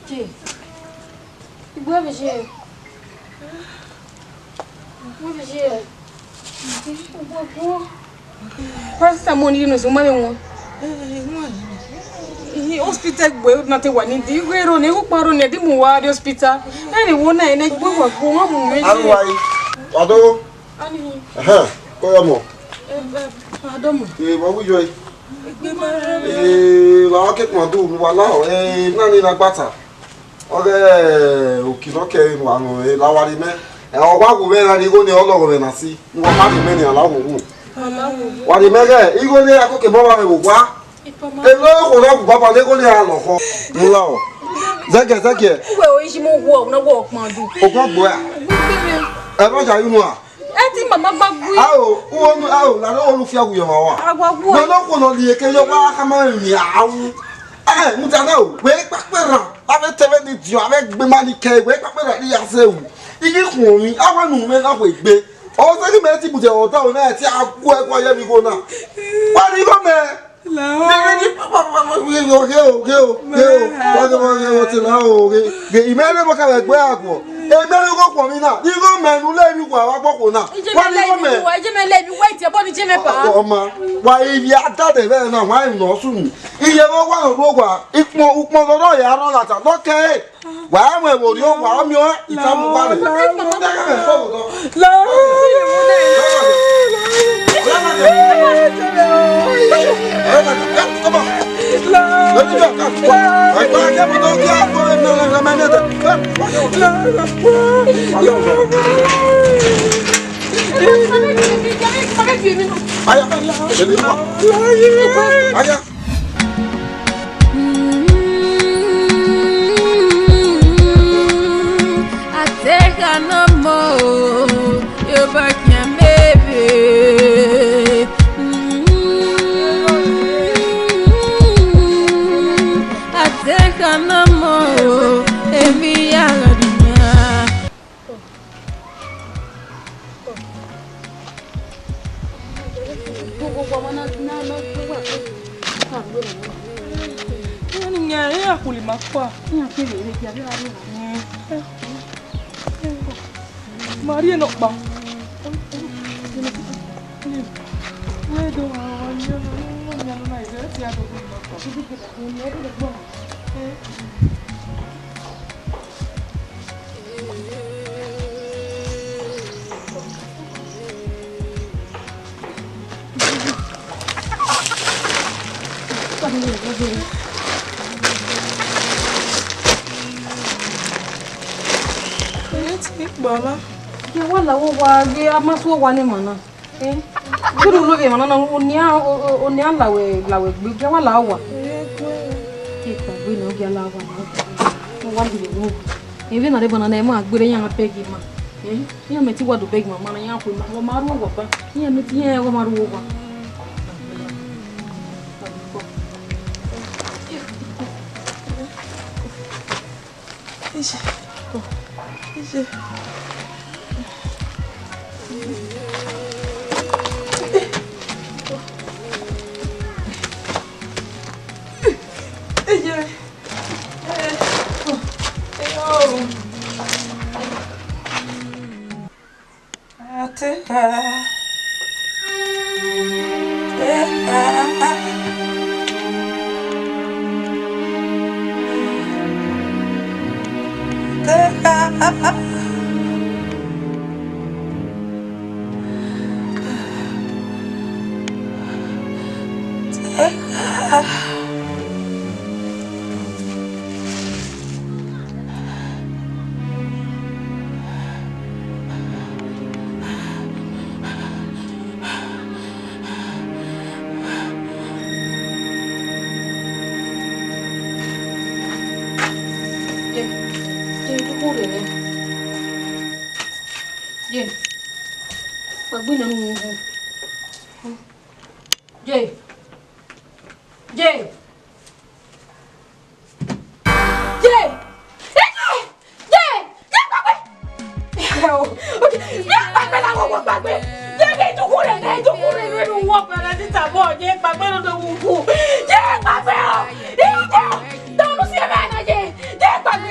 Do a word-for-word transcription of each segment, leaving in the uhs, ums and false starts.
Jay, igbe vbe ye? Igbe vbe ye? Igbe guọ. Pastor mo ni no so ma le won. Hospital gbe na te wa ni di ghe ro ne, ukpa ro ne di mu wa di hospital. Eni wo na ene gbe wa ko wa mu me. Aruwa yi. Ado. Ani. Ehe, ko yo mo. Ado mo. E wa wi yo. Egbe ma rẹ. E wa ke kun adu wa la o. E na ni na gbata. Ọghe okirọ kẹ emwa nọ, e la wa rri mẹ. Ẹ, ọ wa wu mwẹ ra ni igho ne ọ lọghọ mwẹ na si. Ne uwa ma rri mẹ ni, a la wu wu. Wa rri mẹ ghẹ igho ne a koko emọ vbe mwẹ vbe owa. Eno okhuo na gu baba ne igho ne a lọghọ. Mu la o. Zẹgiẹ, zẹgiẹ. Uwẹ o isi mu wo na wo kpan du. Ogun gbo ya. Ẹ ma ja yu nua. Ẹ ti mama gba gui. Ao, uwo nu, ao, la no wo lu fia wu yọ ma wa. Agua wu. No no khuo nọ rhie ke yọ wa khama emwi awu. Ẹ, mudia na o, wẹ kpakpe ra. Avbe tẹmwẹ ni diọn, avbe egbe ma ni kẹ, wẹ kpakpe ra ni ya zẹ ru. I ghi khuọnmwi, a wa nu mwẹ na wẹ egbe. Ọ zẹ ghi mẹ ti bu zẹ ọdọ na, ẹ ti a gu ẹguae ye vbe igho na. Wa rhie igho mẹ. La o. Ghe o, ghe o, ghe o, ghe o. Wa ghe, wa ghe, wa te la o, ghe. Ghe, imẹ rre vbe ka vbe egbe aguọ. Emẹ rre igho khuọnmwi na. Igho mẹ ne u le emwi wa wa gbọkhuo na. Wa rhie igho mẹ. Ije mẹ le emwi wa, ije mẹ le emwi wa, ite ẹbọ ni ije mẹ ba. Ọ, ọ ma. Wa ivbi a dade vbe na, wa emwi ne ọ sunu. Iye vbe owa ne ọ rre owa, ikpọn, ukpọn ne ọ rre ya rrọọ lata, ne ọ kẹre. Wa mu ẹvbo rrie owa, ọ miẹn itamu uwa rre. La. Aya, aya. Atekha na mọ, yo ba khian mebe. Atekha na mọ, emwi ya gha dinna. Iran ni yan iran khuli ma kua. Iran kevbe rre gia vbe gha rre. Ma rhie nọkpa. Wẹ do wa wa yan na, yan na, ẹ ti a do khuli ma kua. Ẹ ti kpa na. Ghe wa la owa, ghe a ma su owa ne emwa na. Eh? Kiri ulo vbe emwa na, onian, o, o, onian la wẹ, la wẹ gbe, ghe wa la owa. Ke kpa gbe na, ghe a la owa na. Mo wa ghi vbe wu. Emwi na rre banana, ẹ ma gberra, iran beg ima. Eh? Iran mẹ ti wa do beg ima, ma na iran khu ima. Wa ma rre owa ba. Iran mẹ ti, iran wa ma rre owa. Ije. Ije. Ije. Atekha. Jay, Jay, du khure nẹ. Jay, wa gbe nọ nu wu. Jay. Jay. Jay! Jay! Jay! Jay, gbagbe! Jay, gbagbe la wo gbagbe! Jay, ke iduku rẹ, ke iduku rẹ, rẹ nu wọ gbẹrẹ ni tabọ, Jay, gbagbe lọ do wu wu. Jay, gbagbe o! Jay! Tọnu si ẹmẹ na, Jay! Jay, gbagbe!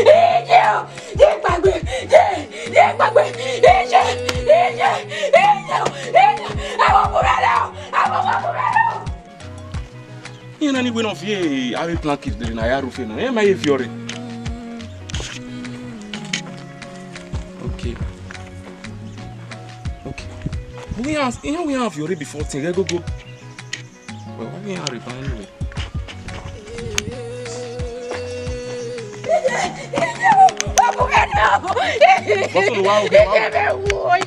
Iye o, ye gbagbe, ye, ye gbagbe, iye, iye, iye, iye, ẹ wo kuvbe nọ, ẹ wo kuvbe nọ. Iran na ni wẹ ne ọ viẹ avbe blanket dede ne a ya rhie ofe nọ, iran ma ye viọ rre. Okay. Okay. Iran, iran wẹ iran viọ rre before ten, ghẹ gogo. Well, why iran rre ban anyway? Bọfo, wa, wa, wa.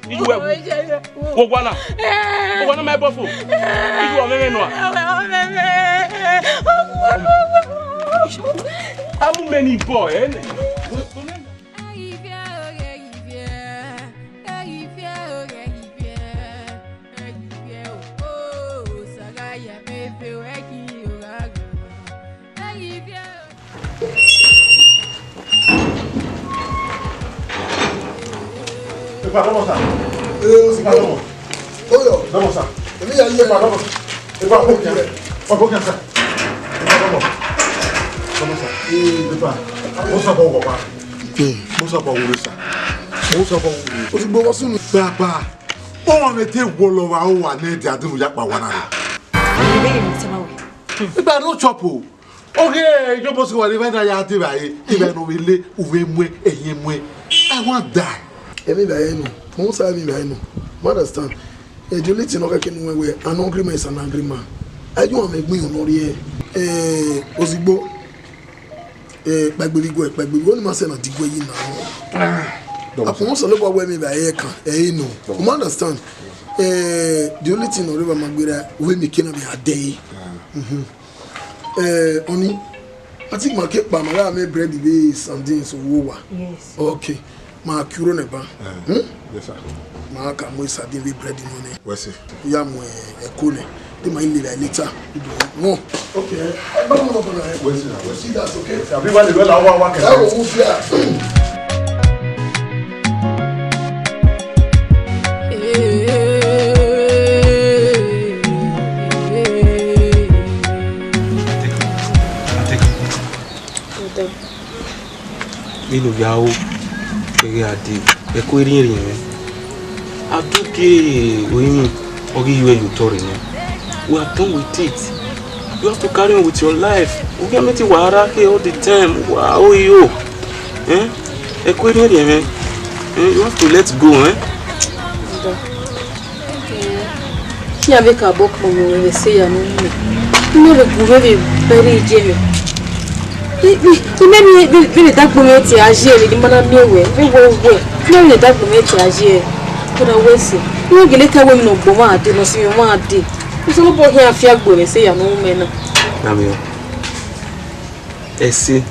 Iye, wo wa na. Wo wa na, ma ẹ bọfo. Iye, ọmẹmẹ nua. Amu mẹ ni bọ, ẹ nẹ. Epa, dọmọ sa. Ee, o si Epa, dọmọ. Oyo. Dọmọ sa. Èmi ya yẹ. Epa, dọmọ sa. Epa, koko ya. Epa, koko ya sa. Epa, dọmọ. Dọmọ sa. Ee, Epa. Mo sa bọ wọ pa. Mo sa bọ wọ sa. Mo sa bọ wọ. O ti gbowó sunu. Papa. Ọmọ mẹ te wọlọ wa, ọ wa nẹ ẹdẹ adunu ya kpa wa na. Ebe ye mi tẹ ma wẹ. Igba no chop o. Oge yo bo si wa de, vbe na ya te ba e, iba no vbe le, u vbe muẹ, ẹyin muẹ. I wan die. Emi ba e no. Mo sa emi ba e no. You understand? Eh, the only thing I can wẹ, an hungry man is an angry man. Ayo ame gbin no rie. Eh, ozigbo. Eh, kpaegbe vbe iguẹ, kpaegbe vbe iguẹ, ọni ma sẹ na di iguẹ yi na. Akhọmọ Osanobua wẹ emwi vbe ẹre kan, ẹ i nọ. You understand? Eh, the only thing ọre wa ma gberra, wẹ emwi ke na vbe a dẹ ẹre. Mhm. Eh, ọni, I think ma ke kpa, ma gha mẹ bread vbe sardines wo wa. Yes. Okay. Ma ke uro nẹ ba. Eh, hmm? Yes, sir. Ma ka mu sardine vbe bread nọ nẹ. Wẹ sẹ. Ya mu ẹko nẹ. Te ma i lele later. Ibo wọn. Okay. Ẹ bá wọn lọ bọ̀dọ̀ ẹ. Wẹ sẹ, wẹ sẹ. See that, okay? Àbí wà lè lọ́la wá wá kẹ̀kẹ́. Ẹ wò ó fi à. Vbene ovbi aro keghi gha dee, ẹko erriẹnrriẹn mwẹ. A do gie orinmwi, ọ ghi ru ẹre ye otọ rre nẹ. We are done with it. You have to carry on with your life. Ugiẹmẹtin wa rha khe all the time, wa ro iro. Eh? Ẹko erriẹnrriẹn mwẹ. Eh, you have to let go, eh? Iran vbe ka bọ kpọnmwẹ ruẹ vbe ẹse ya ne u ru mẹ. I mwẹ vbe gu mwẹ vbe bẹrẹ iye mwẹ. I, I, I mwẹ vbe, vbe, vbe dagbe mwẹ tie a ye ẹre, ne I ma na miẹn ruẹ, vbe wẹ uwẹ. I mwẹ vbe dagbe mwẹ tie a ye ẹre. Kódà wẹ ẹse, I mwẹ gele ta wẹ emwi ne ọ gbe ọmwa dee, ne ọ si mwẹ ọmwa dee. Osanobua khian fiangbe vbe ẹse ya ne u ru mẹ na. Damian. Ẹse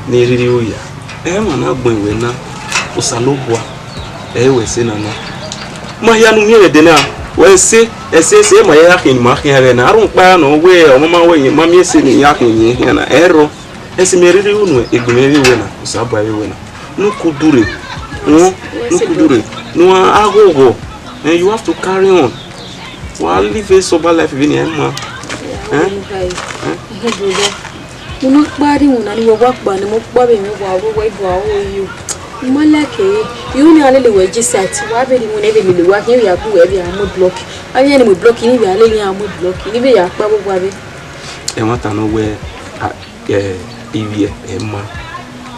ne I rhirhi ru ya, ẹ ma na gbẹn wẹ na, Osanobua, ẹ i ru ẹse na na. Ma hia ne u miẹn vbe ẹdẹ na, wẹ ẹse, ẹse, ẹse, ma ya khian ne ima khian ẹghẹ na. Arhunmwukpa nọ wẹ, ọmọ ma wẹ, ma miẹn ẹse ne iran khian ye khian na, ẹrọ, ẹse mẹ rhirhi ru nuẹn, egbe mwẹ vbe wẹ na, Osanobua vbe wẹ na. Ne u ku dure, wọn, ne u ku dure, ne u a ghọghọ, and you have to carry on. Wa live a sober life vbene ẹ ma. Eh? Eh? Unu kpa rri iwinna ni wẹ wa kpa ne emọ ọkpa vbe mwẹ wa ru wẹ do aro yo. I ma like ẹre. Iru ne a lele wẹ je sat, wa vbe rri iwinna vbe lele wa khian vbe a gu wẹ vbe a mu block. Avbe iran ni mu block, ni vbe a lele iran mu block, ni vbe ya kpa vbe owa vbe. Ẹmwata ne ọ wẹ, a, ẹ, ivbiẹ, ẹ ma.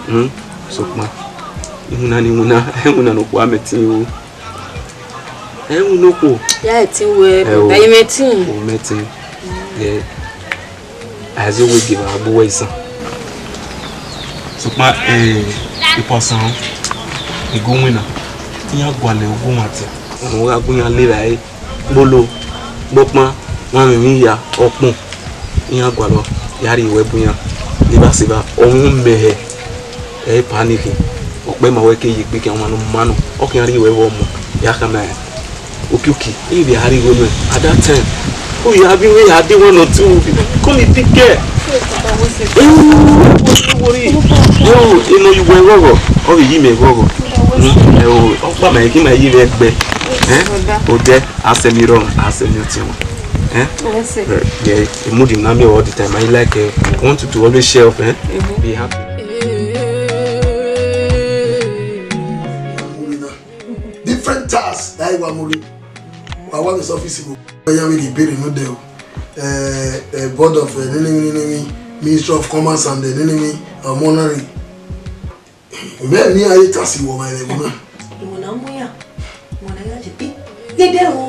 Hmm? Sokpan. Iwinna ni iwinna, iwinna ne okhuo a mẹ tin o. Ẹ i winna okhuo. Ya ẹtin wẹ, ẹtin. O mẹ ẹtin. Ẹ, Aizọ wẹ gie vbe a gbe uwẹ isan. Sokpan, eh, Epa Osan, I gu winna, iran gualọ uwu mwa tian. Ọmọ gha gu iran le vbe a re. Kpolo, kpọkpan, wa mwẹ emwi hia, ọkpọn, iran gualọ ya rhie ruẹ bu iran, ne evba sẹ evba, ọ mwẹ mẹ hẹ, ẹ i panic, ọ kpẹ ma wẹ ke ye egbe khian ọmwa ne ọ ma nọ, ọ khian rhie ruẹ vbe ọmọ, ya khama rẹn. Okioki, I vbe a rhie igho nuẹn, at that time, u ya vbe ya dee one or two, call me big girl. Ewu, ewu, ewu, yo, enọ ye uwẹ ghọghọ, ọ vbe yi mẹ ghọghọ. Hmm, ẹ o, ọkpa ma ghi ma ye vbe ẹgbẹ. Eh? Odẹ, a sẹ emwi rọrọn, a sẹ emwi ọtiọnrẹn. Yes, sir. Yeah, you mood him now me all the time. I like, uh, want you to always share up, eh? Be happy. Different tasks. That is what Muri. I want this office to go. I am in the building, no deal. Uh, uh, board of, uh, nini, nini, nini, Ministry of Commerce and the nini, nini, uh, Monary. Mẹ ni a ye ta si wọ ma ẹvbo na. Ìwọ na mu ya. Ìwọ na ya je. Ẹ dẹrọ.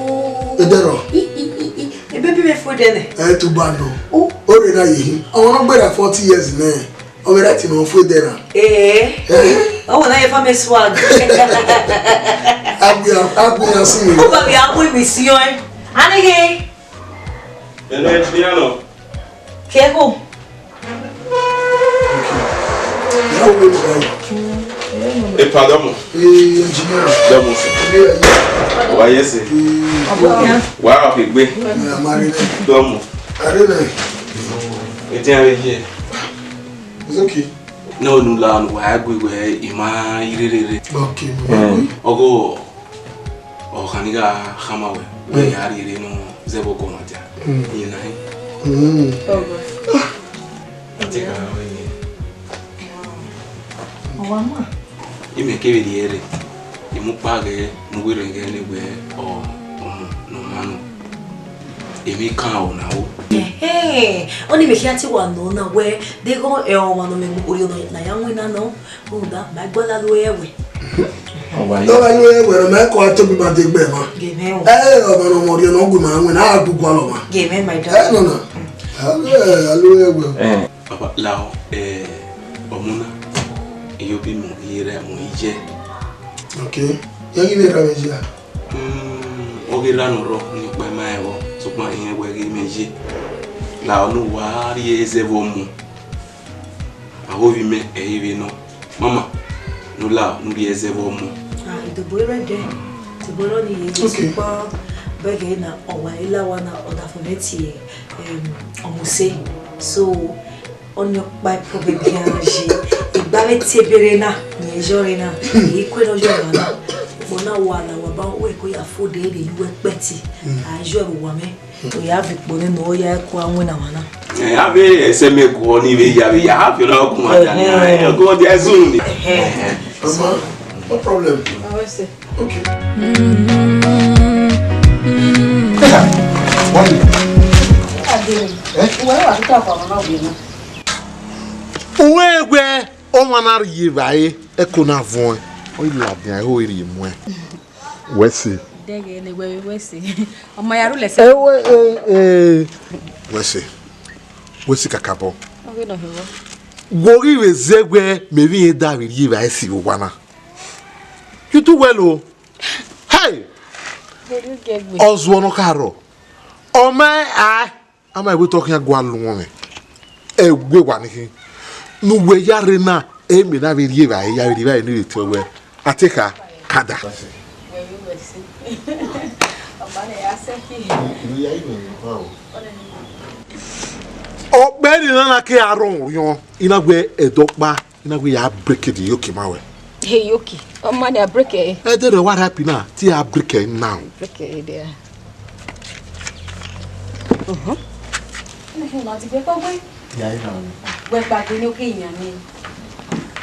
Ẹ dẹrọ. I, i, i, i. Ebe bi me fo de ne. Ẹ tun ba nọ. O. O re na ye hin. Ọmọ na gbera forty years nẹ. Ọ vbe right nọ fo de na. Eh. Eh. Ọmọ na ye family swag. Agbe, agbe ya si mi. O ba bi agbe mi si yo. Anighe. Ẹnẹ engineer nọ. Kẹ ko. Ìyàwó mi nìkan yìí. Epa dọmọ. Ee, engineer. Dọmọ. Ee, ẹyẹ. Wa ye se. Ee, Wa ke gbe. Ee, a ma rí rẹ. Dọmọ. A rí rẹ. Etiẹn rẹ ye. It's okay. No, no, la, no, wa gbe wẹ ima irere. Okay, mo gbe. Ọgọ, ọ khan ni gha khama wẹ, wẹ ya rhie rre nọ zẹvbe ọgọ mwa dia. Mm. Iye na hin. Mm. Ọgọ. Ate ka wẹ ye. Ọwa ma. Imẹ kevbe rhie rre, imukpa ghẹ ne uwẹ rẹn ghẹ ne wẹ ọ, ọmọ ne ọ ma nọ. Emwi kan ọ na ro. Ẹhẹn, ọnii vbe khian te wa nọ na wẹ deghẹ ọmwa ne ọ mwẹ orhiọn na ya winna nọ, rhunmwuda ma i gbe ọla ru ẹwẹ. Ọ wa ye. Lọ́wọ́ inú ẹ̀wẹ̀ rẹ̀ máa kọ́ àtọ́bí máa dé gbẹ̀ mọ́. Gèmẹ́ o. Ẹ ẹ ọmọ ọmọ rí ọ̀nà ọgbìn máa ń wìn náà àdúgbò àlọ́ ma. Gèmẹ́, my Ẹ darling. Nọ nà. Ẹ ẹ alo ẹ̀wẹ̀. Ẹ. Baba, la, eh, ọmọ na, iyo bi mu, iye rẹ mu, iye. Ok. Yẹ ghi vbe ra vbe jia. Mm, ọ ghi ra nọ rọ, ni ọkpa ima ẹvbo, sokpan irẹn wẹ ghi mẹ ye. La, ọna wa rhie zẹ vbe ọmọ. Avbe ovbi mẹ, ẹ i re vbe nọ. Mama, ne u la, ne u rhie zẹ vbe ọmọ. Ah, idobo rẹ dẹ, idobo rọ ni ye, okay, sokpan bẹghe na, ọ wa i la wa na, ọ da fo mẹ tie, em, ọmọ use. So, ọnii ọkpa problem hia na ye. Igba vbe tie bere na, ni ẹ yọre na, ẹ i kue ne ọ yọ emwa na. Ukpo na wa la, wa ba wẹ ko ya fo de, de yu ẹkpẹti, a yọ ẹvbo uwa mwẹ. Oya vbe ikpo nene, ọ ya ku a winna mwa na. Eh, avbe ẹsẹ mẹ guọ ni vbe ya, vbe ya, a viọ na gu mwa da nia, eh, ọgọ dia zunu ni. Ẹhẹn. Mama, no problem. Awa ẹse. Okay. Ade. Eh? Uwẹ wa tuta kwa mama wẹ na. Uwẹ wẹ ọmwa na rhie evbare, ẹko na vuọn, ọ i ladian ẹre ọ rhie muẹn. Wẹ se. Dẹghe ne wẹ, wẹ se. Ọ ma ya rhulẹ sẹ. Ewe, e, e. Wẹ se. Wẹ se kakabọ. Ọ ghi nọ hin wọ. Wo ghi vbe zẹ wẹ mẹ vbe rẹn da vbe rhie evbare si vbe owa na. You do well o. Hey! Ọ zuọ nọ ka rrọọ. Ọ ma a. Ama ẹvbo otọ khian gua lọ mwẹ. Ẹwe wa ni khin. Ne uwẹ ya rre na, ẹ mẹ na vbe rhie evbare, ya vbe rhie evbare ne vbe tuẹ wẹ. A te kha, kada. Ọkpẹn ni na na ke arọn orhiọn, I na wẹ ẹdẹ ọkpa, I na wẹ ya break the yoke ma wẹ. He yoke, ọ ma ni a break ẹ. Ẹdẹ rẹ wa rap na, te a break ẹ now. Break ẹ there. Mhm. Ẹhẹn, ma ti gbẹ kpọgbẹ. Ya, ya. Wẹ kpagbe ne oke iyan ni.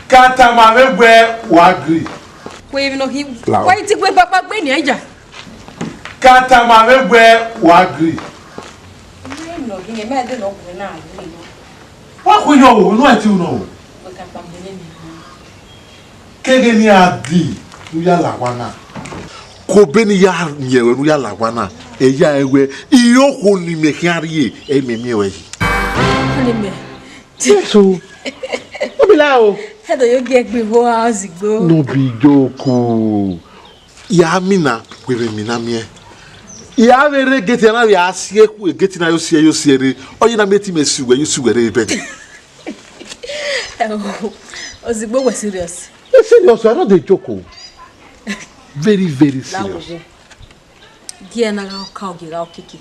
Ka tama vbe wẹ wa agree. Wẹ emwi nọ khin. Lao. Wẹ i ti wẹ kpakpagbe ni a ya. Ka tama vbe wẹ wa agree. Wẹ emwi nọ khin, mẹ de nọ wẹ na agree nọ. Wa khu yọ o, no ẹ ti nọ o. Wẹ kpakpagbe ne mi. Keghe ne a di ne u ya la owa na. Kobe ne I ya miẹn ruẹ ne u ya la owa na, ẹ ya rẹn wẹ, iro okhuo ne imẹ khian rrie, ẹ i mẹ miẹn ruẹ yi. Ọnii mẹ. Jesu. No be lie o. Ẹdọ yo gie gbe igho a ozigbo. No be joke o. Ya mina, wẹ vbe mina miẹn. Ya vbe rre gate na vbe a si ekhu gate na yo si ẹ yo si ẹ rre. Ọ ye na miẹn te imẹ si uwẹ yo si uwẹ rre bẹghe. Ozigbo, wẹ serious? Serious, I no dey joke o. Very, very serious. Lawo, gie na gha ka ogie gha okiki.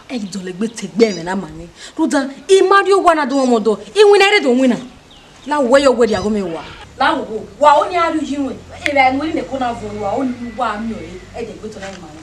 Ẹ ghi dọlegbe te egbe ẹmwẹ na ma nẹ. Rhunmwuda, I ma rrie owa na do mwẹ ọmọdọ, iwinna i rre do winna. Lawo, wẹ yọ wẹ rhie aghọmwa wa. Lawo, wa ọnii a rrie uyi ruẹn. Evbare ne uwẹ rhie mẹ ko na vuọn, wa ọnii wa miẹn ọre, ẹ dẹ gbe otọ na ma nẹ.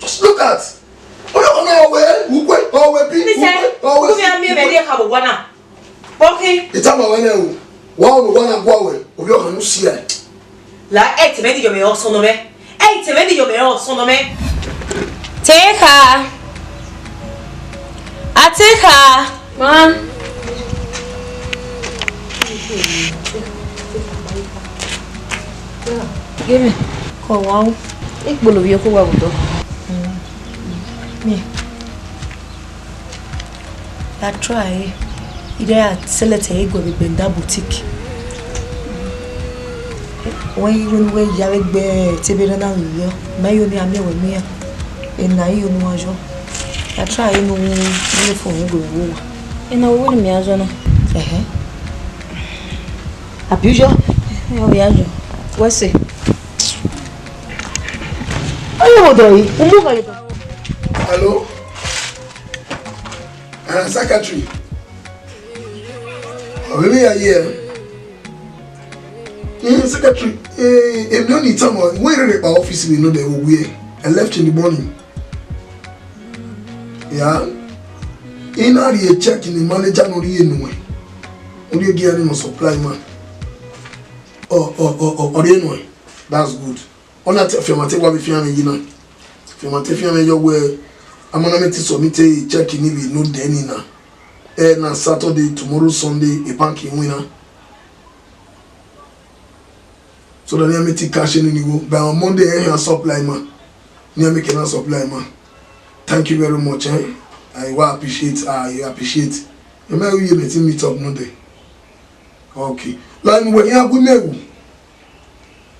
Just look at. Ovbi ọkhan na ọ wẹ ukwe, ọ wẹ bi, Listen, ukwe, ọ wẹ ukwe vbe a miẹn vbe ukwe. Ẹdẹ kha vbe owa na. Bọkhi. Ita ma wẹ nẹ o. Wa ọ vbe owa na gua wẹ, ovbi ọkhan ne u si ẹe. La ẹ tẹmẹ ni yọ mẹ ọsọn nọ mẹ. Ẹ tẹmẹ ni yọ mẹ ọsọn nọ mẹ. Te kha. A te kha. Ma. Gẹmẹ, kọ wa u. Ikpolo vbiẹ kọ wa vbe odọ. Miẹn. Ya try. I de ya select ẹre guẹ vbe Benda Boutique. Wẹ igho ne uwẹ ya vbe gbe tebe na na ghi yọ. Ma yo ni a miẹn wẹ miẹn. Ena iyo ne uwa yọ. Ya try ne u ne phone gbe vbe uwa. Ena wo ne mẹ a zọ na. Ẹhẹn. Abi u yọ? Ẹhẹn, ọ ya yọ. Wẹ sẹ. Ayo wo dọ yi, u mu gha ye dọ. Hello? Uh, secretary. Ọ vbe ya ye? Mm, secretary, eh, emi ọni tama, wẹ rere kpa office vbe nọ dẹ vbe owie. I left in the morning. Yeah. I na rhie check ne manager nọ rhie nuẹn. Ọ rhie gie ne nọ supply ma. Ọ, ọ, ọ, ọ, ọ rhie nuẹn. That's good. Ọ na te, fianma te wa vbe fian mwẹ yi na. Fianma te fian mwẹ yọ wẹ, a ma na mẹ te submit check ni vbe nọ dẹ ni na. Ẹ na Saturday, tomorrow Sunday, e bank winna. So that I make it cash in anyway. By on Monday, I have supply man. Ni make it supply man. Thank you very much, eh? I will appreciate, I appreciate. You may we meet meet up Monday. Okay. Like we have we may.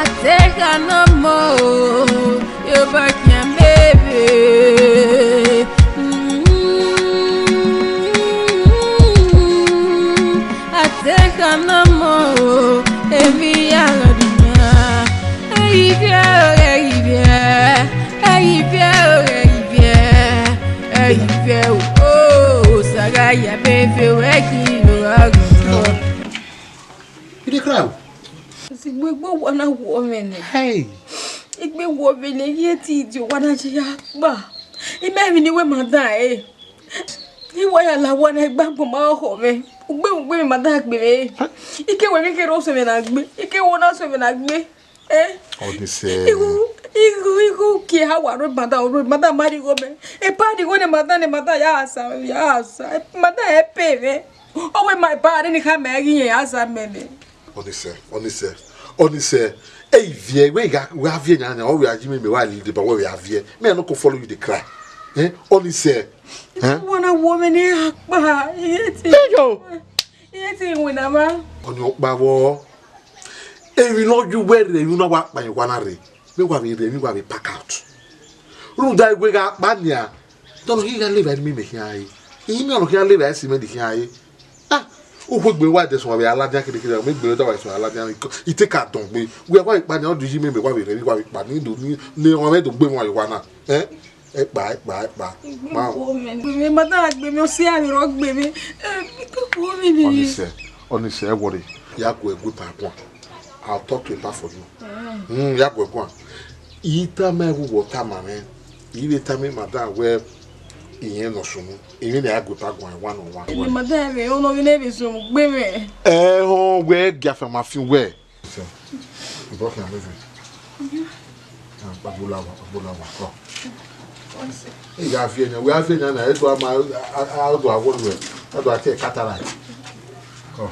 Atekha nọ mọ o, yo ba khian meve. Mm, atekha nọ mọ o, emwi ya gha di na. Ẹ i viẹ o, ẹ i viẹ, ẹ i viẹ o, ẹ i viẹ, ẹ i viẹ o, o, Osa gha ya meve wẹ ghi yo gha ghan. You dey cry o? Sigbe igbe owa na wọ mwẹ nẹ. Hey. Igbe wọ mwẹ nẹ, ye te idio owa na ye ya kpa. I ma emwi ne I wẹ ma dan ẹre. I wa ya la owa na gbe agbọn ma khọ mwẹ. Ugbe ugbe mwẹ ma dan gbe mwẹ. I ke wẹ emwi kherhe ọ sẹ mwẹ na gbe. I ke wẹ ọ na sẹ mwẹ na gbe. Eh? Ọni sẹ. Igho, igho, igho, kie ha wa rre ma dan, rre ma dan ma rhie igho mwẹ. Epa rhie igho ne ma dan, ne ma dan ya sa, ya sa. Ma dan ẹ pe mwẹ. Ọ wẹ ma ba rre ne I khama ẹre iran a zẹ amẹ nẹ. Ọni sẹ, ọni sẹ, ọni sẹ. Ẹ i viẹ, wẹ I gha, wẹ a viẹ yan yan, ọ wẹ a yi mẹ, mẹ wa lead, but wẹ wẹ a viẹ. Me, I no go follow you dey cry. Eh? Ọni sẹ. Eh? Wa na wọ mwẹ ne a kpa. Iye te. Eyo. Iye te iwinna ma. Ọni ọkpa vbọ. Emwi ne ọ ye uwẹ rre, emwi ne a wa kpa owa na rre. Wa vbe rhie emwi, wa vbe pack out. Rhunmwuda wẹ gha kpa nian, te ọ nọ khian gha leva ne imẹ khian re. Imẹ ọnọ khian leva ẹse imẹ ni khian re. Ah, ukhegbe wa dẹsẹ wa vbe a ladian kede kede, mẹ gbe da wa sẹ a ladian, I te ka dọn gbe. Wẹ wa vbe kpa nian, ọ do yi mẹ, mẹ wa vbe rhie emwi, wa vbe kpa ni do ni, ne ọmwẹ do gbe emwa ye owa na. Eh? Ẹkpa, ẹkpa, ẹkpa. Ma. Gbe mwẹ, ma da gbe mwẹ, ọ si a vbe rọ gbe mwẹ. Eh, gbe mwẹ. Ọnise, Ọnise, ẹ worry. Ya gu ẹre gu epa guan. I'll talk to Epa for you. Mm, ya gu ẹre guan. I tama ẹvbo wẹ ọ tama mwẹ. I vbe tama madam wẹ irẹn nọ sunu. Emwi ne a gu epa guan one on one. Eni madam vbe, ọ nọ vbe ne vbe sunu gbe mwẹ. Ẹ họn wẹ gia fian ma fian wẹ. So, you brought me a living. Ah, Agbola wa, Agbola wa, come. Ẹ gha viẹ nian, wẹ a viẹ nian na, ẹ do a ma, a, a, a do a wọ nuẹ, a do a te cataract. Come.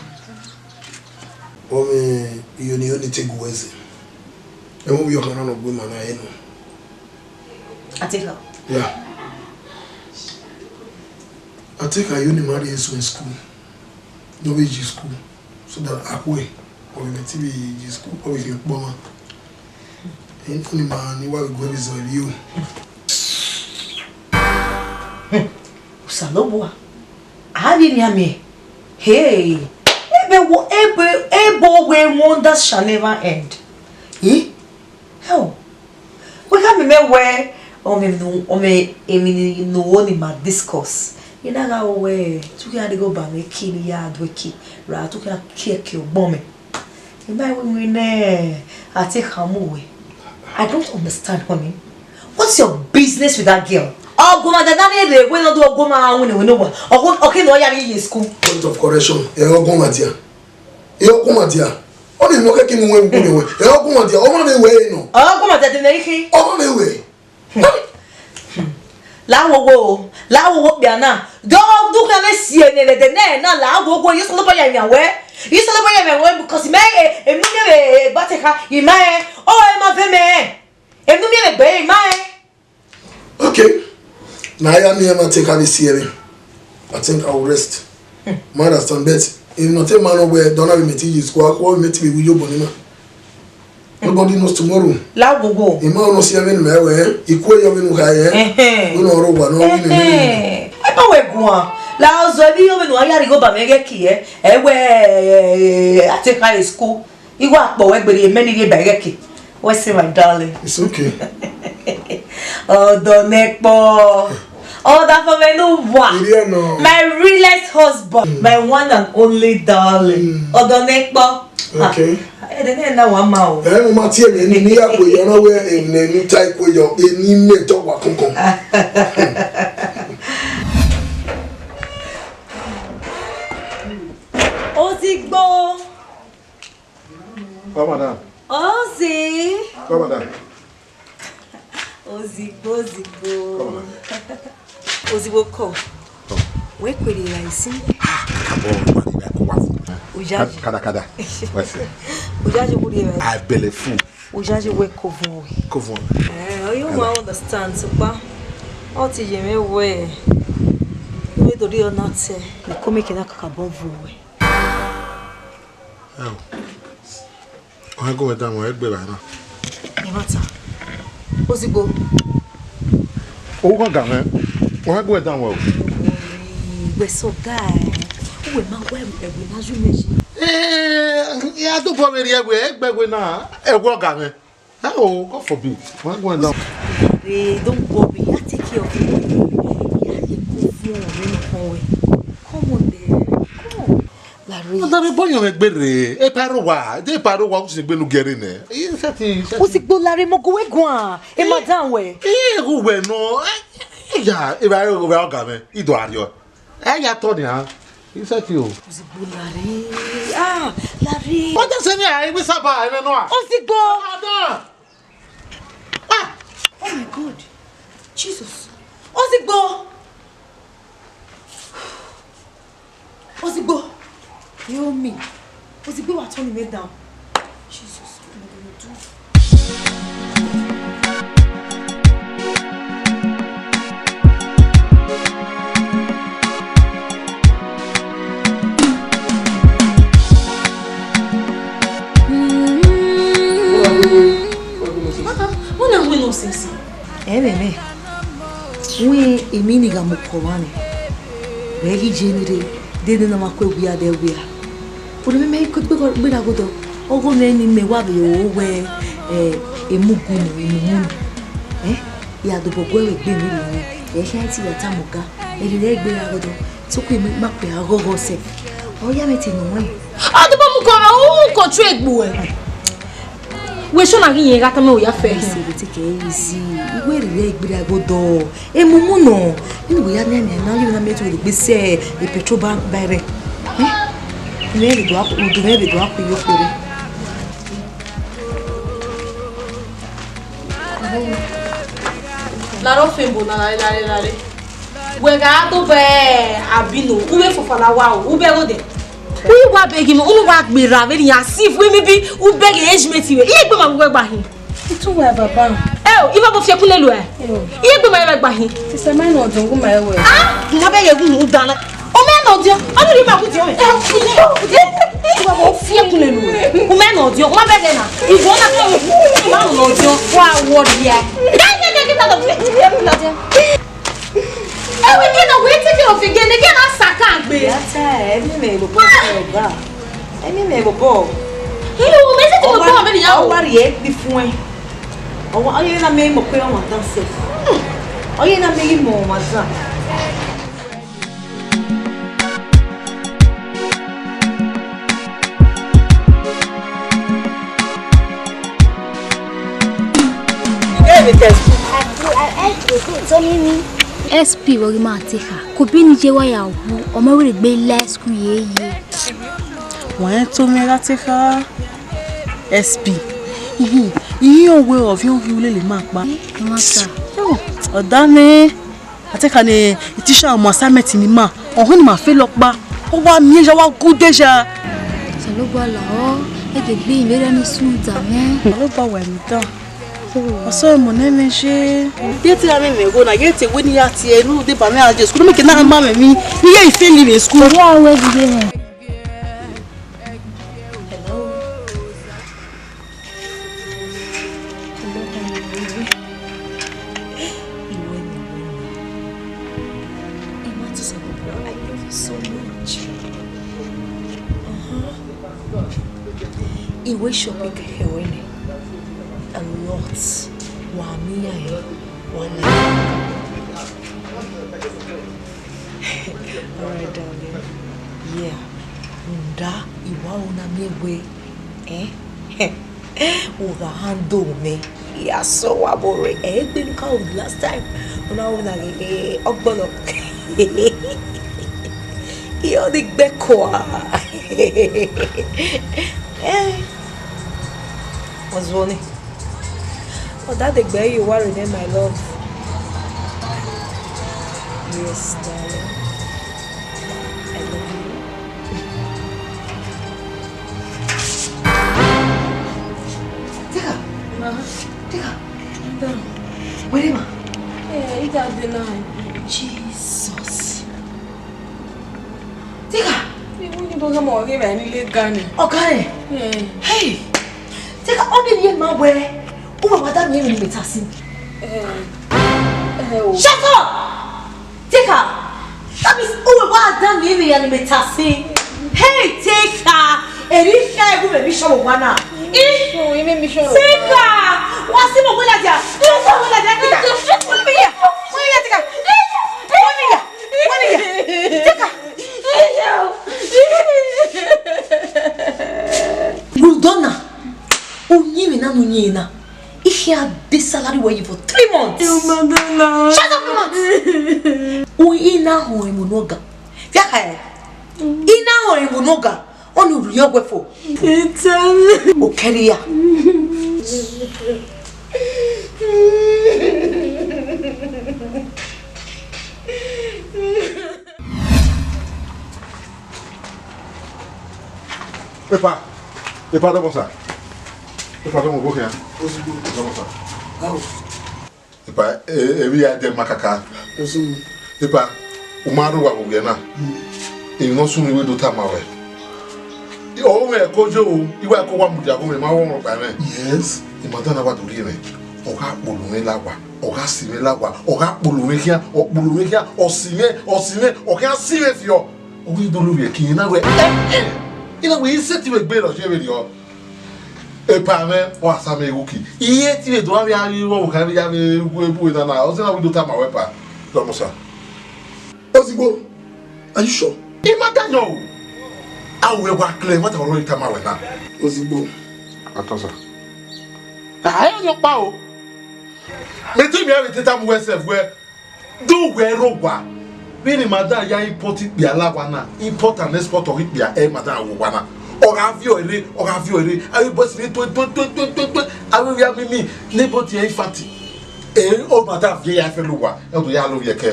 Ọmọ Iyoni Iyoni te gu wẹ zẹ. Ẹ mu vbiẹ ọkhan na nọ gbe ma na ẹ nọ. Ateka. Yeah. Ateka Iyoni ma rhie sunu school. Ne ọ vbe yi school. So that akhuẹ, ọ vbe mẹ te vbe ye school, ọ vbe khian kpọmwa. Eni ma ni wa vbe gu ẹre zọ ivbi o. Osanobua, a vbe miẹn miẹn. Hey, ebe wo, ebe, ebe wo wonders shall never end. Eh? Hell. Wẹ gha miẹn mẹ wẹ, ọmọ emwi ne, ọmọ emwi ne uwẹ ni ma discuss. I na gha ru wẹ, te u khian rhie igho ba mwẹ eki ne I ya do eki, ra te u khian kie eki ọgbọn mwẹ. I ma winwin nẹ, a te khama uwẹ. I don't understand, honey. What's your business with that girl? Ọguọmwadia ne a rre wẹ ne ọ do ọguọmwadia winna winna owa. Ọgua, ọ khin ne ọ ya rrie ye school. Point of correction, ẹ ọguọmwadia. Ẹ ọguọmwadia. Ọ ni mọ kẹkẹ ne uwẹ wu ne wẹ. Ẹ ọguọmwadia, ọ ma vbe wẹ nọ. Ọguọmwadia de ne ikhin. Ọ ma vbe wẹ. La wowo, la wowo kpia na. Do du kha vbe si ene vbe de nẹ na, la wowo, Isanobua ya yan wẹ. Isanobua ya yan wẹ, because mẹ, e, emwi ne u miẹn vbe Egbatekha, I ma rẹn. Ọ, e ma vẹ mẹ. Emwi ne u miẹn vbe egbe, I ma rẹn. Okay. Na ya miẹn ma te ka vbe si ẹmwẹ. I think I will rest. Ma understand, but emwi ne ọ te ma nọ wẹ, dọna vbe mẹ te yi school, akhuẹ vbe mẹ te vbe ru iyobọ ne ima. Nobody knows tomorrow. La wowo. Ima ọnọ si ẹmwẹ ne mẹ wẹ, ikue yọ vbe nu kha yẹ. Ẹhẹn. Wẹ nọ rọ owa nọ, wẹ nọ. Ẹhẹn. Ẹ ma wẹ guan. La ọzọ, emwi yọ vbe nu a ya rhie igho ba mwẹ ghẹ eki ẹ. Ẹ wẹ, eh, a te kha rrie school. I wa kpọ wẹ gberriọ, mẹ ni rhie ba ghẹ eki. Wẹ sẹ, my darling. It's okay. Ọdọ ne kpọ. Ọdọ afọ mwẹ ne uwa. Iriẹ nọ. My realest husband, my one and only darling. Mm. Ọdọ ne kpọ. Okay. Ah, ẹdẹ nẹ na wa ma o. Ẹ, mo ma tie mẹ ni, ni ya kue yọ na wẹ, ẹ, ne ni ta ikue yọ, eni mẹ tọ wa kankan. Ozigbo. Come on down. Ozi. Come on down. Ozigbo, ozigbo. Come on down. Ozigbo kọ. Come. Wẹ kwerre ra isi. Ah, come on, man, you go wa. Ojaji. Kada, kada. What's it? Ojaji kwerre ra. I belle full. Ojaji wẹ ko vun wẹ. Ko vun. Eh, you ma understand, so pa. Ọ te ye mwẹ wẹ. Wẹ do ri ọ na te. Ko make na kakabọ vun wẹ. Ẹo. Ọ gu wẹ danmwẹ, egbe vbe na. Ẹmwata. Ozigbo. Owa ga mwẹ. Ọ gu wẹ danmwẹ o. Wẹ sọ guy. Uwẹ ma wẹ ẹwe na ju mẹ yi. Eh, ya do bọ vbe rhie ẹwe, egbe ẹwe na. Ẹwe ọ ga mwẹ. Oh, God forbid. Why go and down? Hey, don't worry. I take care of you. Yeah, you go for me, no way. Come on there. Come on. Larry. Ọdọ vbe bọyọn mwẹ gbe rre, e paro wa, de paro wa, usi gbe nu gẹre nẹ. Iye sẹtin, iye sẹtin. Ozigbo, Larry, mọ gu wẹ guan. E ma dan wẹ. Iye gu wẹ nọ. Iya, e ba, e ba ọga mwẹ, i do ariọ. Ẹ ya tọ nian. Iye sẹtin o. Ozigbo, Larry. Ah, Larry. Wọ́n tẹ̀sẹ̀ ní àìwí sábà ẹ̀rẹ́ náà. Ozigbo. Adam. Ah! Oh my God. Jesus. Ozigbo. Ozigbo. Heal me. Ozigbo, wa turn me down. Jesus, what am I gonna do? Sisi, ẹmwẹ mwẹ, wẹ emwi ni gha mu kọ mwa nẹ, wẹ ghi je ni rre, de ne ọ ma ku ewia de ewia. Ono mẹ mẹ ko gbe gbe ra godo, ọgho nẹ ni mẹ wa vbe ro wẹ, eh, emugun nọ, emumu nọ. Eh, ya dobọ gu ẹre egbe emwi rre, ẹ khian te ya tama ọga, ẹre rẹ egbe ra godo, so ku emwi ma kpẹ aghọghọ sẹ. Ọ ya mwẹ te nọ wẹ. Ọ dobọ mu kọ, u mu control egbe uẹ. Wẹ sọ na ghi yẹn gha tama wẹ ya fẹ. Ẹse vbe te ke easy. Iwe rhirẹ egbe ra godo. Emumu nọ. Inu wẹ ya miẹn miẹn na, yevbe na miẹn te wẹ gbe sẹ e petrol ba ba rẹ. Eh? Mẹ vbe do akhu, udu mẹ vbe do akhu yo kpere. Lare ofẹn bo na, lare, lare, lare. Wẹ gha do bẹ Abino, u vbe fofo la wa o, u bẹ ghodẹ. U wa bẹghe mẹ, unu wa gberra vbene iran si fu imi bi, u bẹghe age mate mwẹ. Iye egbe ma vbe uwẹ gba hin. Itu wa baba. Ẹ o, iva bo fiẹkun lele uẹ. Iye egbe ma vbe gba hin. Sisa ma nọ dun gu ma wẹ. Ah, ma bẹghe gu mu dan na. O mẹ nọ diọn, ọ ni ma gu diọn mẹ. Iva bo fiẹkun lele uẹ. O mẹ nọ diọn, ma bẹghe na. Ivo na ko, ma nọ diọn. Wa wọ dia. Dai, dai, dai, get out of here. Ẹwẹ, kẹ na wẹ take care of again, kẹ na saka gbe. Ya ta, ẹmwẹ mwẹ vbe obọ, ọga. Ẹmwẹ mwẹ vbe obọ. Iye, u mẹ take care of ọmọ vbe ya o. Ọ wa rhie egbe fun ẹ. Ọ wa, ọ ye na mẹ mọ kue ọmwa dan sẹ. Ọ ye na mẹ ghi mọ ọmwa dan. S P vbe ọ ghi ma te kha, kobe ne iye wa ya wu, ọ ma were egbe la school ye ye. Wa rẹn to mẹ gha te kha, S P. Ihin, ihin ọwe ọviọnviọn lele ma kpa. Ẹ ma ta. Ọ da nẹ, a te kha ne teacher mu assignment ne ima, ọhọn ne ima fail ọkpa. Ọ wa miẹn ya wa gu udeja. Osanobua lahọ, ẹ gie egbe ivbi erha ni sun da mwẹ. Osanobua wa emwi dan. Ọsọ emọ ne mwẹ ye. Ye te ra mwẹ mwẹ igho na, ye te wẹ ne I ya tie enu deba mwẹ a je school, ne mẹ ke na ma mwẹ emwi, ne I ye I fail mwẹ school. Owa wẹ ghi ye mwẹ. Hello. Hello, honey. Iwe ni, iwe ni. Emma to Sababo, I love you so much. Uh-huh. Iwe shopping ẹre nẹ. A lot. Wa miẹn ẹre, wa la. All right, darling. Yeah. Rhunmwuda, I wa ro na miẹn wẹ, eh? U gha handle mwẹ, I ya sẹ uwa vbe rre. Ẹ i gbe ne u ka ru the last time. U na ru na ghe, eh, ọgbọlọ. I ọni gbe kua. Eh. What's funny? Oh, that the girl you worry there, my love. Yes, darling. I love you. Take her. Ma. Take her. Madam. Where am I? Eh, it has been nice. Jesus. Take her. Iwu ni bo ghe mo ghe ba ni le gani. Ọga rẹ. Eh. Hey. Take her. Ọ ni ye ma wẹ. U wa wa da miẹn emwi ne imẹ ta sin. Eh. Eh, o. Shut up! Take her. That means u wa wa da miẹn emwi ne imẹ ta sin. Hey, take her. Eri kha ẹwu mẹ mi sọvbọ wa na. Ih. Sure, imẹ mi sọvbọ. Take her. Wa si mo wẹ ladian. Wa si mo wẹ ladian. Take her. Wa mi ya. Wa mi ya, take her. Wa mi ya. Wa mi ya. Take her. Well done na. Uyinmwẹ na ne u yin na. I khian de salary wẹ yi for three months. Shut up, three months. U i na họn emu ne ọga. Via kha ẹ. I na họn emu ne ọga. Ọni u rhie ọghe fo. Okẹria. Epa, epa, dọmọ sa. Epa, dọmọ, bo khian. Dọmọ sa. Epa, e, emwi ya dẹ ma kaka. Epa, u ma rre owa vbe ovbi ẹna. Emwi ne ọ sunu, I wẹ do tama ruẹ. Ọ mwẹ ẹko yo o, I wa ẹko wa mudia gho mwẹ, ma wọ ọmọ kpa mwẹ. Yes. I ma dan na wa do rhie mwẹ. Ọ gha kpolo mwẹ la owa, ọ gha si mwẹ la owa, ọ gha kpolo mwẹ khian, ọ kpolo mwẹ khian, ọ si mwẹ, ọ si mwẹ, ọ khian si mwẹ fiọ. Ọ ghi do lovbiẹ ẹki na wẹ, eh, eh, I na wẹ I sẹtin vbe gbe ne ọ ye vberriọ. Epa mwẹ, ọ sa mwẹ igho uki. I sẹtin vbe do avbe a vbe vbe ọvbokhan vbe ya vbe gu ebu na na, ọ zẹ na wẹ I do tama wẹ epa. Dọmọsa. Ozigbo, are you sure? I ma da yọ o. A wẹ wa clear, ma ta ọrọ I tama wẹ na. Ozigbo. Atọ sa. A ẹ yọ kpa o. Mẹ te miẹn vbe te tama wẹ sef wẹ. Do wẹ rre owa. Vbene madam ya import ikpia la owa na, import and export ọghe ikpia, ẹ madam ru owa na. Ọ gha viọ ere, ọ gha viọ ere. Avbe boys ni tuẹn, tuẹn, tuẹn, tuẹn, tuẹn, tuẹn. Avbe ovbi amimi, ne boat ẹre infant. E, ọ madam viẹ ya fẹ la owa, ẹ do ya lovbiẹ kẹ.